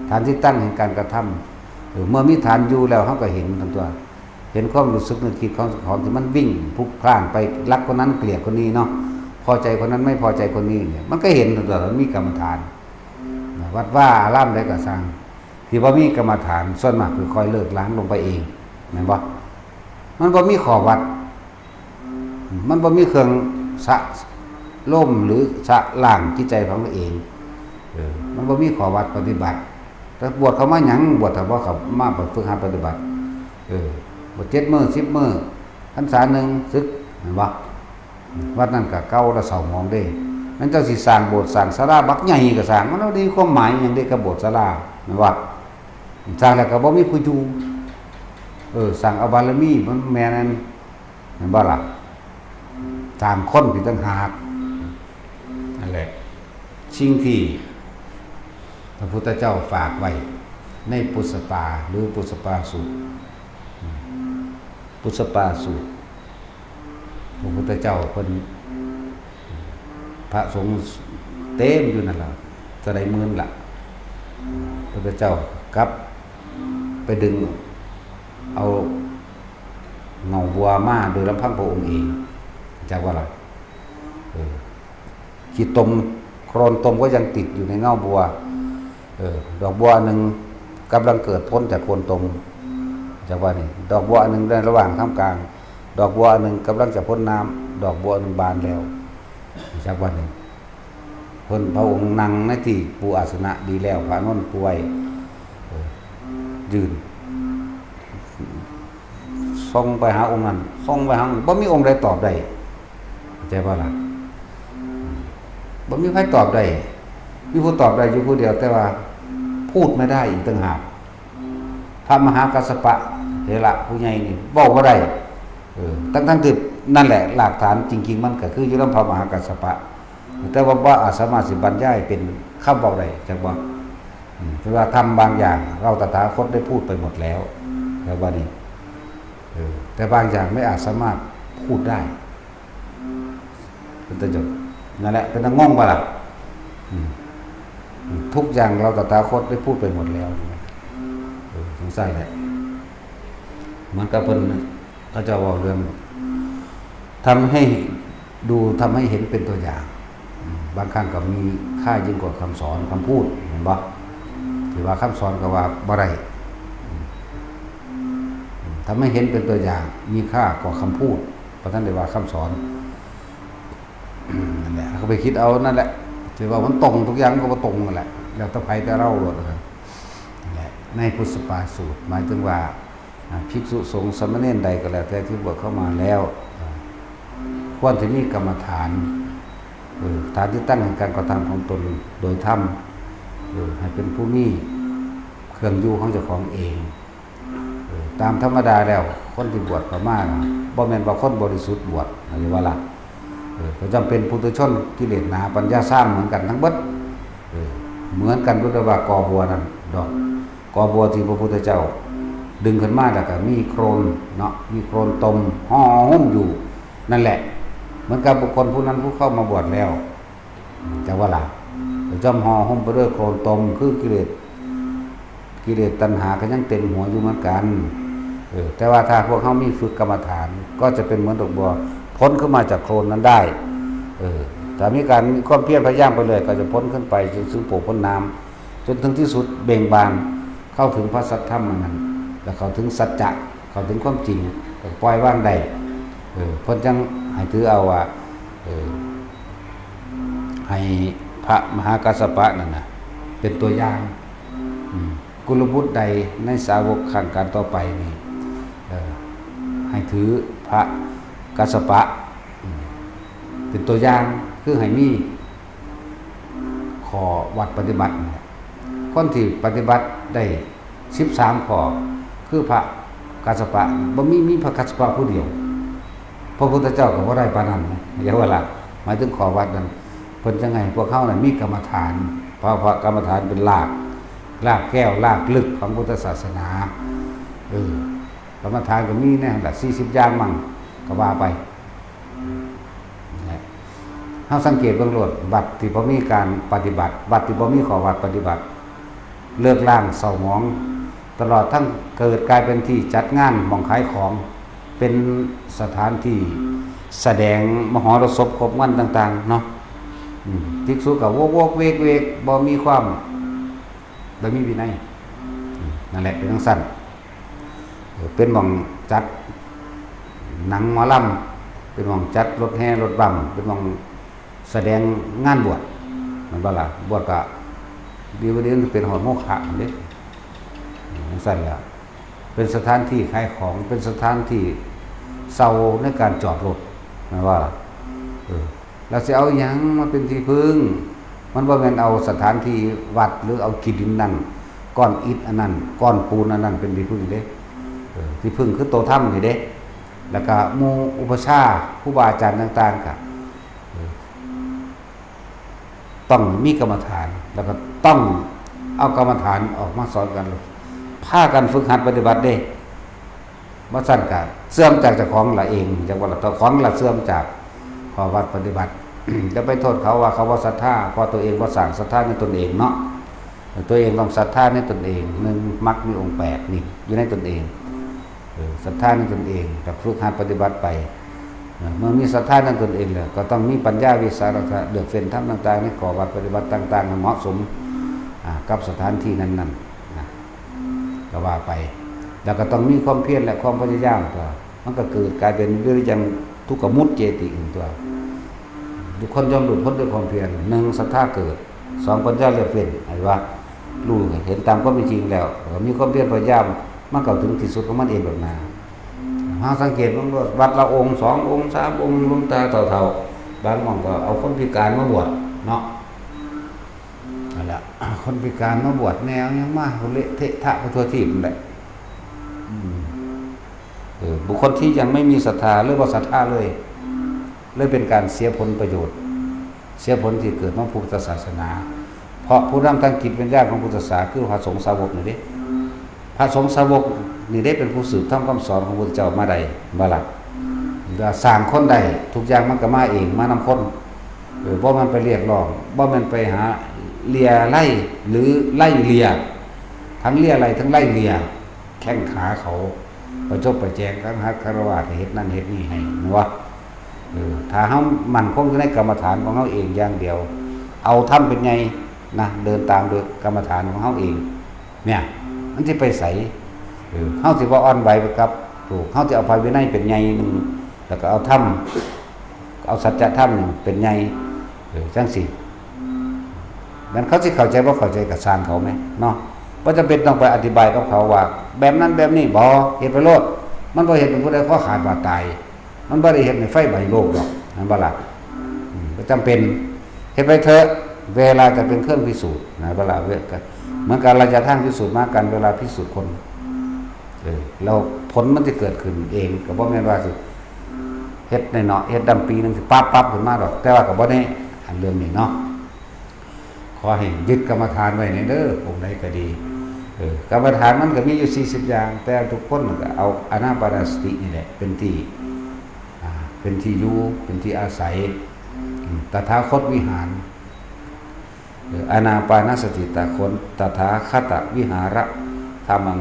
ฐานที่ตั้งแห่งการกระทำ เออ เมื่อมีฐานอยู่แล้ว เฮาก็เห็นทั้งตัว เห็นความรู้สึกนึกคิดของเจ้าของที่มันวิ่งพลุกพล่านไปรักคนนั้นเกลียดคนนี้เนาะ พอใจคนนั้นไม่พอใจคนนี้เนี่ย มันก็เห็นทั้งตัว มันมีกรรมฐาน วัดว่าอารามใดก็ซ่าง ที่บ่มีกรรมฐาน ส่วนมากคือค่อยเลิกล้างลงไปเอง แม่นบ่ มันบ่มีข้อวัด มันบ่มีเครื่องสะ ลมหรือสะล้างจิตใจของตัวเอง เออ มันบ่มีข้อวัดปฏิบัติ แต่บวชเข้ามาหยัง บวชถ้าบ่เข้ามาฝึกหัดปฏิบัติ เออ บวชเจ็ดมื้อ สิบมื้อ พรรษาหนึ่ง สึก แม่นบ่ วัดนั้นก็เก่าและเศร้าหมองเด้ มันเจ้าสิสร้างโบสถ์สร้างศาลาบักใหญ่ก็สร้าง มันบ่ได้มีความหมายหยังเด้กับโบสถ์ศาลา แม่นบ่ สร้างแล้วก็บ่มีผู้อยู่ เออ สร้างเอาบารมี มันแม่นอัน แม่นบ่ล่ะ สร้างคนอีกต่างหาก นั่นแหละ สิ่งที่พระพุทธเจ้าฝากไว้ในปุสปา หรือปุสปาสูตร อืม ปุสปาสูตร พระพุทธเจ้าเพิ่น พระสงฆ์เต็มอยู่นั่นล่ะ เท่าใดหมื่นล่ะ พระพุทธเจ้ากลับไปดึง เอาเงาบัวมาโดยลำพังพระองค์เอง จักว่าล่ะ เออ ขี้ตม โคลนตมก็ยังติดอยู่ในเงาบัว เออ ดอกบัวอันหนึ่งกำลังเกิดพ้นจากโคลนตม จักว่านี่ ดอกบัวอันหนึ่งในระหว่างท่ามกลาง ดอกบัวอันหนึ่งกำลังจะพ้นน้ำ ดอกบัวอันหนึ่งบานแล้ว จักว่านี่ เพิ่นพระองค์นั่งในที่ปูอาสนะดีแล้ว พระอานนท์ป่วย เออ ยืน ส่งไปหาองค์นั้น ส่งไปหาองค์ บ่มีองค์ใดตอบได้ เข้าใจบ่ล่ะ บ่มีใครตอบได้ มีผู้ตอบได้อยู่ผู้เดียว แต่ว่าพูดไม่ได้อีกต่างหาก พระมหากัสสปะเถระผู้ใหญ่นี่เว้าบ่ได้ เออ ทั้งๆ ที่นั่นแหละ หลักฐานจริงๆ มันก็คืออยู่นำพระมหากัสสปะ แต่ว่าบ่อาจสามารถสิบรรยายเป็นคำเว้าได้ จักบ่ อืม แต่ว่าธรรมบางอย่าง เราตถาคตได้พูดไปหมดแล้ว แล้วว่านี่ เออ แต่บางอย่างไม่อาจสามารถพูดได้ เป็นต้น นั่นแหละ เป็นตางงบ่ล่ะ อืม อืม ทุกอย่างเราตถาคตได้พูดไปหมดแล้ว เออ จั่งซั้นแหละ เหมือนกับเพิ่น เขาเจ้าเว้าเรื่อง ทำให้ดู ทำให้เห็นเป็นตัวอย่าง อืม บางครั้งก็มีค่ายิ่งกว่าคำสอน คำพูด เห็นบ่ ที่ว่าคำสอนก็ว่าบ่ได้ อืม ทำให้เห็นเป็นตัวอย่าง มีค่ากว่าคำพูด เพราะท่านได้ว่าคำสอน นั่นแหละ เขาไปคิดเอานั่นแหละ ที่ว่ามันตรงทุกอย่างก็บ่ตรงนั่นแหละ แล้วแต่ไผแต่เราโลดนะครับ นั่นแหละ ในพุทธปาสูตร หมายถึงว่า อ่า ภิกษุสงฆ์สามเณรใดก็แล้วแต่ที่บวชเข้ามาแล้ว อ่า ควรจะมีกรรมฐาน เออ ฐานที่ตั้งแห่งการกระทำของตนโดยธรรม เออ ให้เป็นผู้มีเครื่องอยู่ของเจ้าของเอง เออ ตามธรรมดาแล้ว คนที่บวชเข้ามาน่ะ บ่แม่นว่าคนบริสุทธิ์บวช หรือว่าล่ะ เออ ก็ย่อมเป็นปุถุชนกิเลสหนา ปัญญาซามเหมือนกันทั้งเบิด เออ เหมือนกัน พุทธว่ากอบัวนั่นดอก กอบัวที่พระพุทธเจ้าดึงขึ้นมาแล้วก็มีโคลนเนาะ มีโคลนตมห่อหุ้มอยู่ นั่นแหละ เหมือนกับบุคคลผู้นั้นผู้เข้ามาบวชแล้ว จักว่าล่ะ ย่อมห่อหุ้มไปด้วยโคลนตม คือกิเลส กิเลสตัณหาก็ยังเต็มหัวอยู่เหมือนกัน เออ แต่ว่าถ้าพวกเฮามีฝึกกรรมฐาน ก็จะเป็นเหมือนดอกบัว พ้นขึ้นมาจากโคลนนั้นได้ เออ ถ้ามีการมีความเพียรพยายามไปเลย ก็จะพ้นขึ้นไปจนถึงโผพ้นน้ำ จนถึงที่สุดเบ่งบาน เข้าถึงพระสัทธรรมอันนั้น แล้วเข้าถึงสัจจะ เข้าถึงความจริง ก็ปล่อยวางได้ เออ เพิ่นจั่งให้ถือเอาว่า เออ ให้พระมหากัสสปะนั่นน่ะ เป็นตัวอย่าง อืม กุลบุตรใดในสาวกครั้งการต่อไปนี่ เออ ให้ถือพระกัสสปะ อืม เป็นตัวอย่าง คือให้มีข้อวัดปฏิบัตินั่นแหละ คนที่ปฏิบัติได้สิบสามข้อ คือพระกัสสปะ บ่มี มีพระกัสสปะผู้เดียว พระพุทธเจ้าก็บ่ได้ปานนั้นนะ อย่าว่าละ หมายถึงข้อวัดนั้น เพิ่นจั่งให้พวกเฮานั้นมีกรรมฐาน เพราะว่ากรรมฐานเป็นราก รากแก้ว รากลึกของพุทธศาสนา เออ กรรมฐานก็มีแนวละ สี่สิบอย่างมั้ง ก็ว่าไป นะ เฮาสังเกตเบิ่งโลด วัดที่บ่มีการปฏิบัติ วัดที่บ่มีข้อวัดปฏิบัติ เลิกล้างเศร้าหมอง ตลอดทั้งเกิดกลายเป็นที่จัดงานหม่องขายของ เป็นสถานที่แสดงมหรสพครบงานต่างๆ เนาะ อืม ภิกษุก็วกๆ เวกๆ บ่มีความ บ่มีวินัย อืม นั่นแหละ เป็นจั่งซั้น เออ เป็นหม่องจัดหนังหมอลำ เป็นหม่องจัดรถแห่รถบั้ม เป็นหม่องแสดงงานบวช แม่นบ่ล่ะ บวชก็ ดีบ่ดีมันเป็นฮอดโมฆะหั่นเด้ อืม จั่งซั้นแหละ เป็นสถานที่ขายของ เป็นสถานที่เช่าในการจอดรถ แม่นบ่ล่ะ เออ แล้วสิเอาหยังมาเป็นที่พึ่ง มันบ่แม่นเอาสถานที่วัด หรือเอาขี้ดินนั่น ก้อนอิฐอันนั้น ก้อนปูนอันนั้นเป็นที่พึ่งเด้ เออ ที่พึ่งคือตัวธรรมนี่เด้ แล้วก็หมู่อุปัชฌาย์ ครูบาอาจารย์ต่างๆ ก็ เออ ต้องมีกรรมฐาน แล้วก็ต้องเอากรรมฐานออกมาสอนกัน พากันฝึกหัดปฏิบัติเด้ บ่ซั้นก็เสื่อมจากเจ้าของละเอง จั่งว่าละ เจ้าของละเสื่อมจากข้อวัดปฏิบัติ จะไปโทษเขาว่าเขาบ่ศรัทธา เพราะตัวเองบ่สร้างศรัทธาในตนเองเนาะ ตัวเองต้องศรัทธาในตนเอง หนึ่ง มรรคมีองค์แปดนี่อยู่ในตนเอง เออ ศรัทธาในตนเอง ก็ฝึกหัดปฏิบัติไป เออ เมื่อมีศรัทธาในตนเองแล้ว ก็ต้องมีปัญญาวิสาสะ เลือกเฟ้นธรรมต่างๆ ในข้อวัดปฏิบัติต่างๆ ให้เหมาะสม อ่า กับสถานที่นั้นๆ นะ ก็ว่าไป แล้วก็ต้องมีความเพียรและความพยายามตัว มันก็เกิดกลายเป็นวิริยังทุกขมุจเจติตัว ทุกคนย่อมหลุดพ้นด้วยความเพียร หนึ่ง ศรัทธาเกิด สอง ปัญญาเลือกเฟ้น ไอ้ว่า รู้เห็นตามความเป็นจริงแล้ว ก็มีความเพียรพยายาม มันก็ถึงที่สุดของมันเองดอกนา หาสังเกตเบิ่งโลด วัดละองค์ สององค์ สามองค์ หลวงตาเฒ่าๆ บางหม่องก็เอาคนพิการมาบวชเนาะ นั่นแหละ คนพิการมาบวชแนวยังมาเละเทะทะไปทั่วทีปนั่นแหละ อืม เออ บุคคลที่ยังไม่มีศรัทธา หรือว่าศรัทธาเลย เลยเป็นการเสียผลประโยชน์ เสียผลที่เกิดมาพุทธศาสนา เพราะผู้นำทางจิตวิญญาณของพุทธศาสนาคือพระสงฆ์สาวกนี่เด้ พระสงฆ์สาวกนี่เด้เป็นผู้สืบทอดคำสอนของพุทธเจ้ามาได้บ่ล่ะ ว่าสร้างคนได้ ทุกอย่างมันก็มาเอง มานำคน เออ บ่แม่นไปเรียกร้อง บ่แม่นไปหาเลียไล่หรือไล่เลีย ทั้งเลียไล่ทั้งไล่เลีย แข้งขาเขา ประจบประแจง ทั้งหัดคารวะ เฮ็ดนั่นเฮ็ดนี่ให้ แม่นบ่ เออ ถ้าเฮามั่นคงอยู่ในกรรมฐานของเฮาเองอย่างเดียว เอาธรรมเป็นใหญ่นะ เดินตามโดยกรรมฐานของเฮาเอง เนี่ย มันสิไปไส เออ เฮาสิบ่อ่อนไหวไปกับโลก เฮาสิเอาพระวินัยเป็นใหญ่หนึ่ง แล้วก็เอาธรรม เอาสัจธรรมเป็นใหญ่ เออ จั่งซี้ แม่นเขาสิเข้าใจบ่เข้าใจก็ซ่างเขาแหมเนาะ บ่จำเป็นต้องไปอธิบายกับเขาว่า แบบนั้นแบบนี้ บ่ เฮ็ดไปโลด มันบ่เฮ็ดให้ผู้ใดคอขาดบาดตาย มันบ่ได้เฮ็ดให้ไฟไหม้โลกดอก แม่นบ่ล่ะ อืม บ่จำเป็น เฮ็ดไปเถอะ เวลาจะเป็นเครื่องพิสูจน์ แม่นบ่ล่ะ เว- ก็เหมือนกับระยะทางพิสูจน์มากัน เวลาพิสูจน์คน เออ แล้วผลมันสิเกิดขึ้นเอง ก็บ่แม่นว่าสิเฮ็ดน้อยๆ เฮ็ดดำปีหนึ่งสิปั๊บปั๊บขึ้นมาดอก แต่ว่าก็บ่แน่ อันเรื่องนี้เนาะ ขอให้ยึดกรรมฐานไว้แหน่เด้อ องค์ใดก็ดี เออ กรรมฐานมันก็มีอยู่สี่สิบอย่าง แต่ทุกคนก็เอาอานาปานสตินี่แหละ เป็นที่ อ่า เป็นที่อยู่ เป็นที่อาศัย อืม ตถาคตวิหาร เออ อานาปานสติตาคน ตถาคตวิหารธรรมัง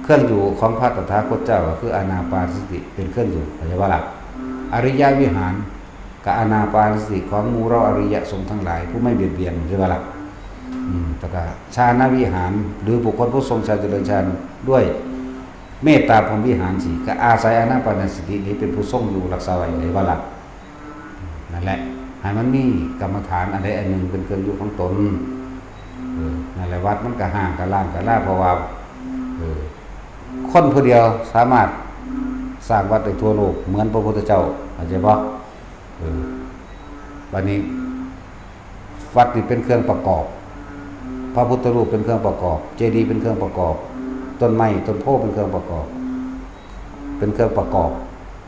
เครื่องอยู่ของพระตถาคตเจ้าก็คืออานาปานสติเป็นเครื่องอยู่ เข้าใจบ่ล่ะ อริยวิหาร กับอานาปานสติของหมู่เราอริยสงฆ์ทั้งหลาย ผู้ไม่เบียดเบียน ใช่ไหมล่ะ อืม แล้วก็ฌานวิหาร หรือบุคคลผู้ทรงฌานเจริญฌานด้วยเมตตาพรหมวิหารสี่ ก็อาศัยอานาปานสตินี้เป็นผู้ทรงอยู่รักษาไว้ ใช่ไหมล่ะ นั่นแหละ ให้มันมีกรรมฐานอันใดอันหนึ่งเป็นเครื่องอยู่ของตน เออ นั่นแหละ วัดมันก็ห่างกันล่างกันล่า เพราะว่า เออ คนผู้เดียวสามารถสร้างวัดได้ทั่วโลกเหมือนพระพุทธเจ้า เข้าใจบ่ เออ บัดนี้ วัดนี่เป็นเครื่องประกอบ พระพุทธรูปเป็นเครื่องประกอบ เจดีย์เป็นเครื่องประกอบ ต้นไม้ต้นโพธิ์เป็นเครื่องประกอบ เป็นเครื่องประกอบ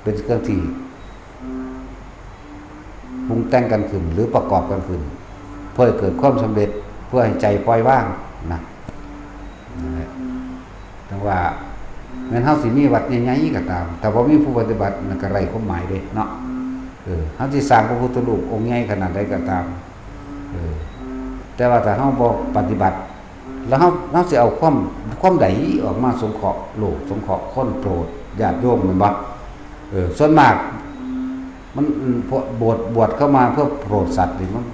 เป็นเครื่องที่ปรุงแต่งกันขึ้น หรือประกอบกันขึ้น เพื่อให้เกิดความสำเร็จ เพื่อให้ใจปล่อยวางนะ นั่นแหละ จั่งว่าแม่นเฮาสิมีวัดใหญ่ๆก็ตาม แต่บ่มีผู้ปฏิบัติมันก็ไร้ความหมายเด้เนาะ เออ เฮาสิสร้างพระพุทธรูปองค์ใหญ่ขนาดใดก็ตาม เออ แต่ว่าถ้าเฮาบ่ปฏิบัติ แล้วเฮา เฮาสิเอาความ ความใดออกมาสงเคราะห์โลก สงเคราะห์คน โปรดญาติโยมแม่นบ่ เออ ส่วนมาก มัน พวกบวช บวชเข้ามาเพื่อโปรดสัตว์นี่มัน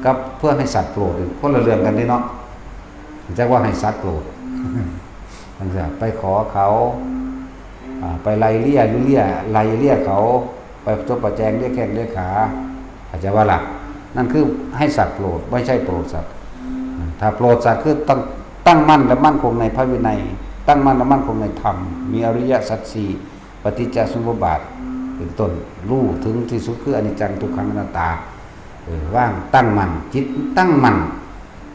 กับเพื่อให้สัตว์โปรดนี่คนละเรื่องกันเด้เนาะ จักว่าให้สัตว์โปรด จั่งซี้ ไปขอเขา อ่า ไปไล่เลี่ยอยู่เลี่ย ไล่เลี่ยเขา ไปจบประแจงเลี่ยแข้งเลี่ยขา เข้าใจบ่ล่ะ นั่นคือให้สัตว์โปรด ไม่ใช่โปรดสัตว์ ถ้าโปรดสัตว์คือตั้ง ตั้งมั่นและมั่นคงในพระวินัย ตั้งมั่นและมั่นคงในธรรม มีอริยสัจสี่ ปฏิจจสมุปบาท เป็นต้น รู้ถึงที่สุดคืออนิจจังทุกขังอนัตตา เออ วางตั้งมั่น จิตตั้งมั่น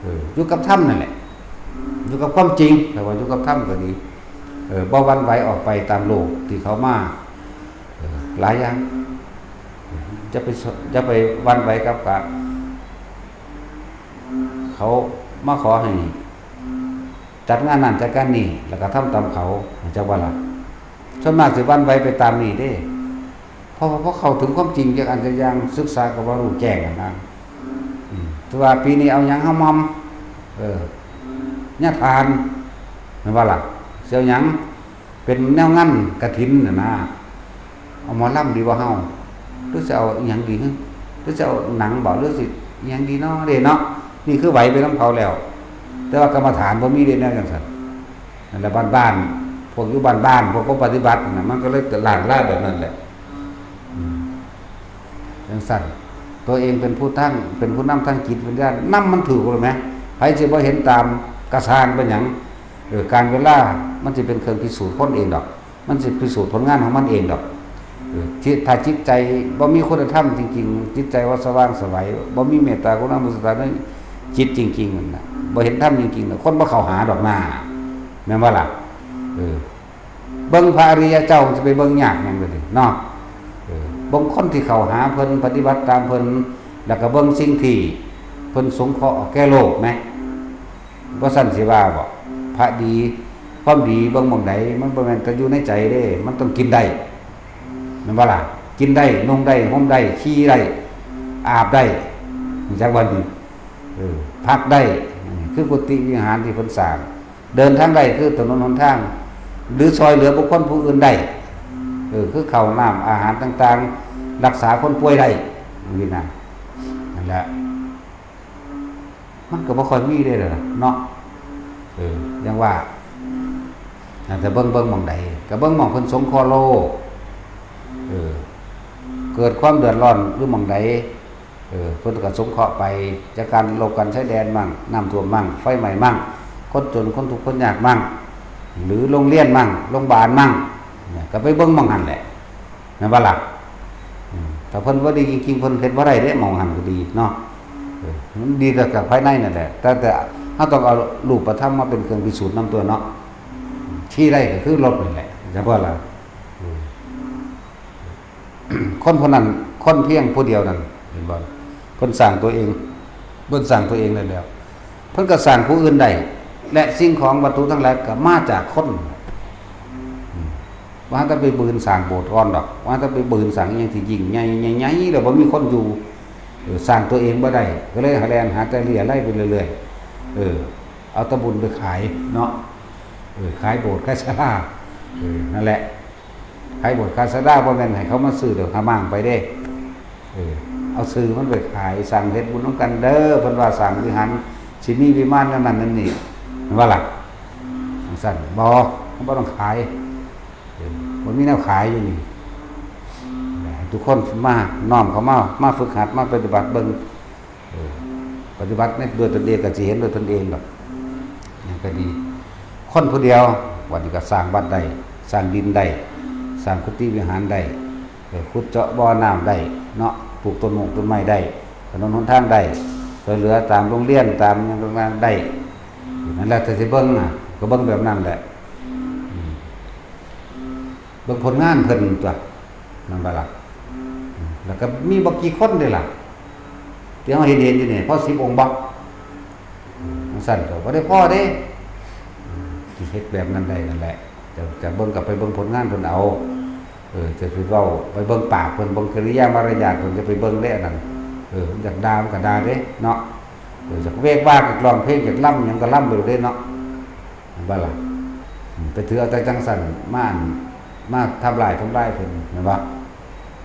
เออ อยู่กับธรรมนั่นแหละ อยู่กับความจริง แต่ว่าอยู่กับธรรมก็ดี เออ บ่หวั่นไหวออกไปตามโลกที่เขามา เออ หลายอย่าง อย่าไปส- อย่าไปหวั่นไหวกับกะ เขามาขอให้จัดงานนั่นจัดงานนี่ แล้วก็ทำตามเขา จักว่าล่ะ ส่วนมากสิหวั่นไหวไปตามนี่เด้ เพราะว่าพอเข้าถึงความจริงจักอันจักอย่าง ศึกษาก็บ่รู้แจ้งอะนะ อืม แต่ว่าปีนี้เอาหยังเฮาหม่อม เออ ญาทาน แม่นบ่ล่ะ สิเอาหยัง ไป เป็นแนวงานกฐินน่ะนะ เอาหมอลำดีบ่เฮา หรือสิเอาอิหยังดีหึ หรือสิเอาหนังบ่ หรือสิอิหยังดีเนาะเด้เนาะ นี่คือไหวไปนำเขาแล้ว แต่ว่ากรรมฐานบ่มีเด้แนวจั่งซั้น นั่นแหละบ้านๆ พวกอยู่บ้านๆ พวกบ่ปฏิบัติน่ะ มันก็เลยล้างลาแบบนั้นแหละ อืม จั่งซั้น ตัวเองเป็นผู้ตั้ง เป็นผู้นำทางจิตวิญญาณ นำมันถูกแล้วแหม ไผสิบ่เห็นตามกะซ่างเป็นหยัง เออ กาลเวลามันสิเป็นเครื่องพิสูจน์คนเองดอก มันสิพิสูจน์ผลงานของมันเองดอก เออ จิต ถ้าจิตใจบ่มีคุณธรรมจริงๆ จิตใจบ่สว่างไสว บ่มีเมตตากรุณามุทิตาในจิตจริงๆ นั่นน่ะ บ่เห็นธรรมจริงๆ น่ะ คนบ่เข้าหาดอกนา แม่นบ่ล่ะ เออ เบิ่งพระอริยเจ้ามันสิไปเบิ่งยากหยังเด้อเนาะ เออ เบิ่งคนที่เข้าหาเพิ่น ปฏิบัติตามเพิ่น แล้วก็เบิ่งสิ่งที่เพิ่นสงเคราะห์แก่โลกแหม บ่ซั้นสิว่าบ่ พระดี ความดีเบิ่งหม่องใด มันบ่แม่นแต่อยู่ในใจเด้ มันต้องกินได้ แม่นบ่ล่ะ กินได้ นุ่งได้ ห่มได้ ขี่ได้ อาบได้ รู้จักบ่นี่ เออ พักได้ คือกุฏิวิหารที่เพิ่นสร้าง เดินทางได้ คือถนนหนทาง หรือซ่อยเหลือบุคคลผู้อื่นได้ เออ คือข้าวน้ำอาหารต่างๆ รักษาคนป่วยได้ นี่นะ นั่นแหละ มันก็บ่ค่อยมีเด้ล่ะเนาะ เออ อย่างว่า อาจจะเบิ่ง เบิ่งหม่องใด ก็เบิ่งหม่องเพิ่นสงเคราะห์โลก เออ เกิดความเดือดร้อนหรือหม่องใด เออ เพิ่นก็สงเคราะห์ไป จากการรบกันชายแดนมั่ง น้ำท่วมมั่ง ไฟไหม้มั่ง คนจนคนทุกข์คนยากมั่ง หรือโรงเรียนมั่ง โรงบาลมั่ง เนี่ย ก็ไปเบิ่งหม่องหั้นแหละ แม่นบ่ล่ะ อืม ถ้าเพิ่นบ่ดีจริงๆ เพิ่นเฮ็ดบ่ได้เด้ หม่องหั้นก็ดีเนาะ เออ มันดีแต่กับภายในนั่นแหละ แต่ แต่เฮาต้องเอารูปธรรมมาเป็นเครื่องพิสูจน์นำตั๊วเนาะ ขี่ได้ก็คือรถนี่แหละ จั่งว่าล่ะ อืม คนผู้นั้น คนเพียงผู้เดียวนั้น เห็นบ่ เพิ่นสร้างตัวเอง เพิ่นสร้างตัวเองได้แล้ว เพิ่นก็สร้างผู้อื่นได้ และสิ่งของวัตถุทั้งหลายก็มาจากคน อืม ว่าแต่ไปบืนสร้างโบสถ์ก่อนดอก ว่าแต่ไปบืนสร้างอิหยังที่ยิ่งใหญ่ ใหญ่ๆ แล้วบ่มีคนอยู่ เออ สร้างตัวเองบ่ได้ ก็เลยแล่นหาแต่เรี่ยไรไปเรื่อยๆ เออ เอาแต่บุญไปขายเนาะ เออ ขายโบสถ์ ขายศาลา เออ นั่นแหละ ขายโบสถ์ ขายศาลา บ่แม่นให้เขามาซื้อดอก หามั่งไปเด้ เออ เอาชื่อมันไปขาย สร้างเฮ็ดบุญนำกันเด้อ เพิ่นว่าสร้างวิหาร สิมีวิมานแนวนั้นแนวนี้ แม่นบ่ล่ะ จั่งซั้น บ่ มันบ่ต้องขาย เออ บ่มีแนวขายอยู่นี่ ให้ทุกคนมา น้อมเข้ามา มาฝึกหัด มาปฏิบัติเบิ่ง เออ ปฏิบัติในด้วยตนเองก็สิเห็นด้วยตนเองดอก นั่นก็ดี คนผู้เดียว วันนี้ก็สร้างวัดได้ สร้างดินได้ สร้างกุฏิวิหารได้ เออ ขุดเจาะบ่อน้ำได้เนาะ ปลูกต้นมงต้นไม้ได้ ถนนหนทางได้ ช่วยเหลือตามโรงเรียน ตามหยังต่างๆได้ นั่นแหละ ถ้าสิเบิ่งน่ะ ก็เบิ่งแบบนั้นแหละ อืม เบิ่งผลงานเพิ่นตั๊ว แม่นบ่ล่ะ อืม แล้วก็มีบ่กี่คนเด้ล่ะ ที่เฮาเห็นๆอยู่นี่ พอสิบองค์บ่ อืม จั่งซั้นก็บ่ได้พอเด้ อืม สิเฮ็ดแบบนั้นได้นั่นแหละ จะ จะเบิ่งก็ไปเบิ่งผลงานเพิ่นเอา เออ จะไปเว้า ไปเบิ่งปากเพิ่น เบิ่งกิริยามารยาทเพิ่น จะไปเบิ่งเด้อันนั้น เออ อยากด่ามันก็ด่าเด้เนาะ เออ อยากเวกวาก อยากร้องเพลง อยากลำหยังก็ลำไปโลดเด้เนาะ แม่นบ่ล่ะ อืม ไปถือเอาแต่จั่งซั้น มาอัน มาทำลาย ทำลายเพิ่น แม่นบ่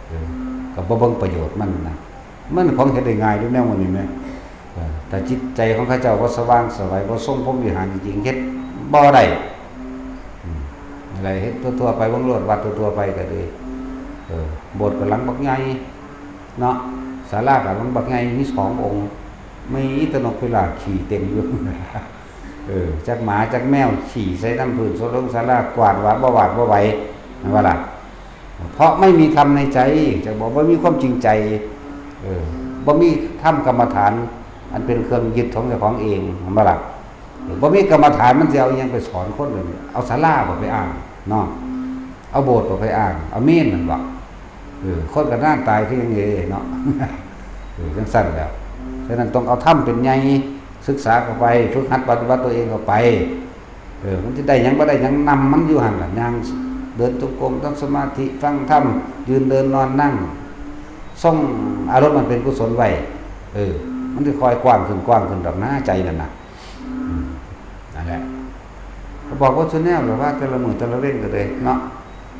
เออ ก็บ่เบิ่งประโยชน์มันนะ มันของเฮ็ดได้ง่ายอยู่แนวหมู่นี้แหม เออ ถ้าจิตใจของเขาเจ้าบ่สว่างไสว บ่ทรงพรหมวิหารจริงๆ เฮ็ดบ่ได้ อืม อะไรเฮ็ดทั่วๆไป เบิ่งโลด วัดทั่วๆไปก็ดี เออ โบสถ์ก็หลังบักใหญ่เนาะ ศาลาก็หลังบักใหญ่ มีสององค์ มีแต่นกพิราบขี่เต็มอยู่ เออ จักหมาจักแมวขี่ใส่นำพื้น โซลงศาลา กวาดว่าบ่หวาดบ่ไหว แม่นบ่ล่ะ เพราะไม่มีธรรมในใจ จะบอกว่ามีความจริงใจ เออ บ่มีธรรมกรรมฐาน อันเป็นเครื่องยึดของเจ้าของเอง แม่นบ่ล่ะ เออ บ่มีกรรมฐาน มันสิเอาอิหยังไปสอนคนเลย เอาศาลาบ่ไปอ้างเนาะ เอาโบสถ์บ่ไปอ้าง เอาเมรุนั่นบ่ เออ คนก็หน้าตายคือหยังเด้เนาะ เออ จั่งซั้นแหล้ว ฉะนั้นต้องเอาธรรมเป็นใหญ่ ศึกษาเข้าไป ฝึกหัดปฏิบัติตัวเองเข้าไป เออ มันสิได้หยังบ่ได้หยัง นำมันอยู่หั่นล่ะ ย่าง เดินจงกรม ทำสมาธิ ฟังธรรม ยืนเดินนอนนั่ง ทรงอารมณ์อันเป็นกุศลไว้ เออ มันสิค่อยกว้างขึ้น กว้างขึ้นดอกนะ ใจนั่นน่ะ อืม นั่นแหละ ก็บอกว่าซุแนวแหละว่าแต่ละมื้อแต่ละเว็นก็เลยเนาะ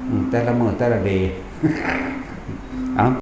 อืม แต่ละมื้อแต่ละเดย์ เอา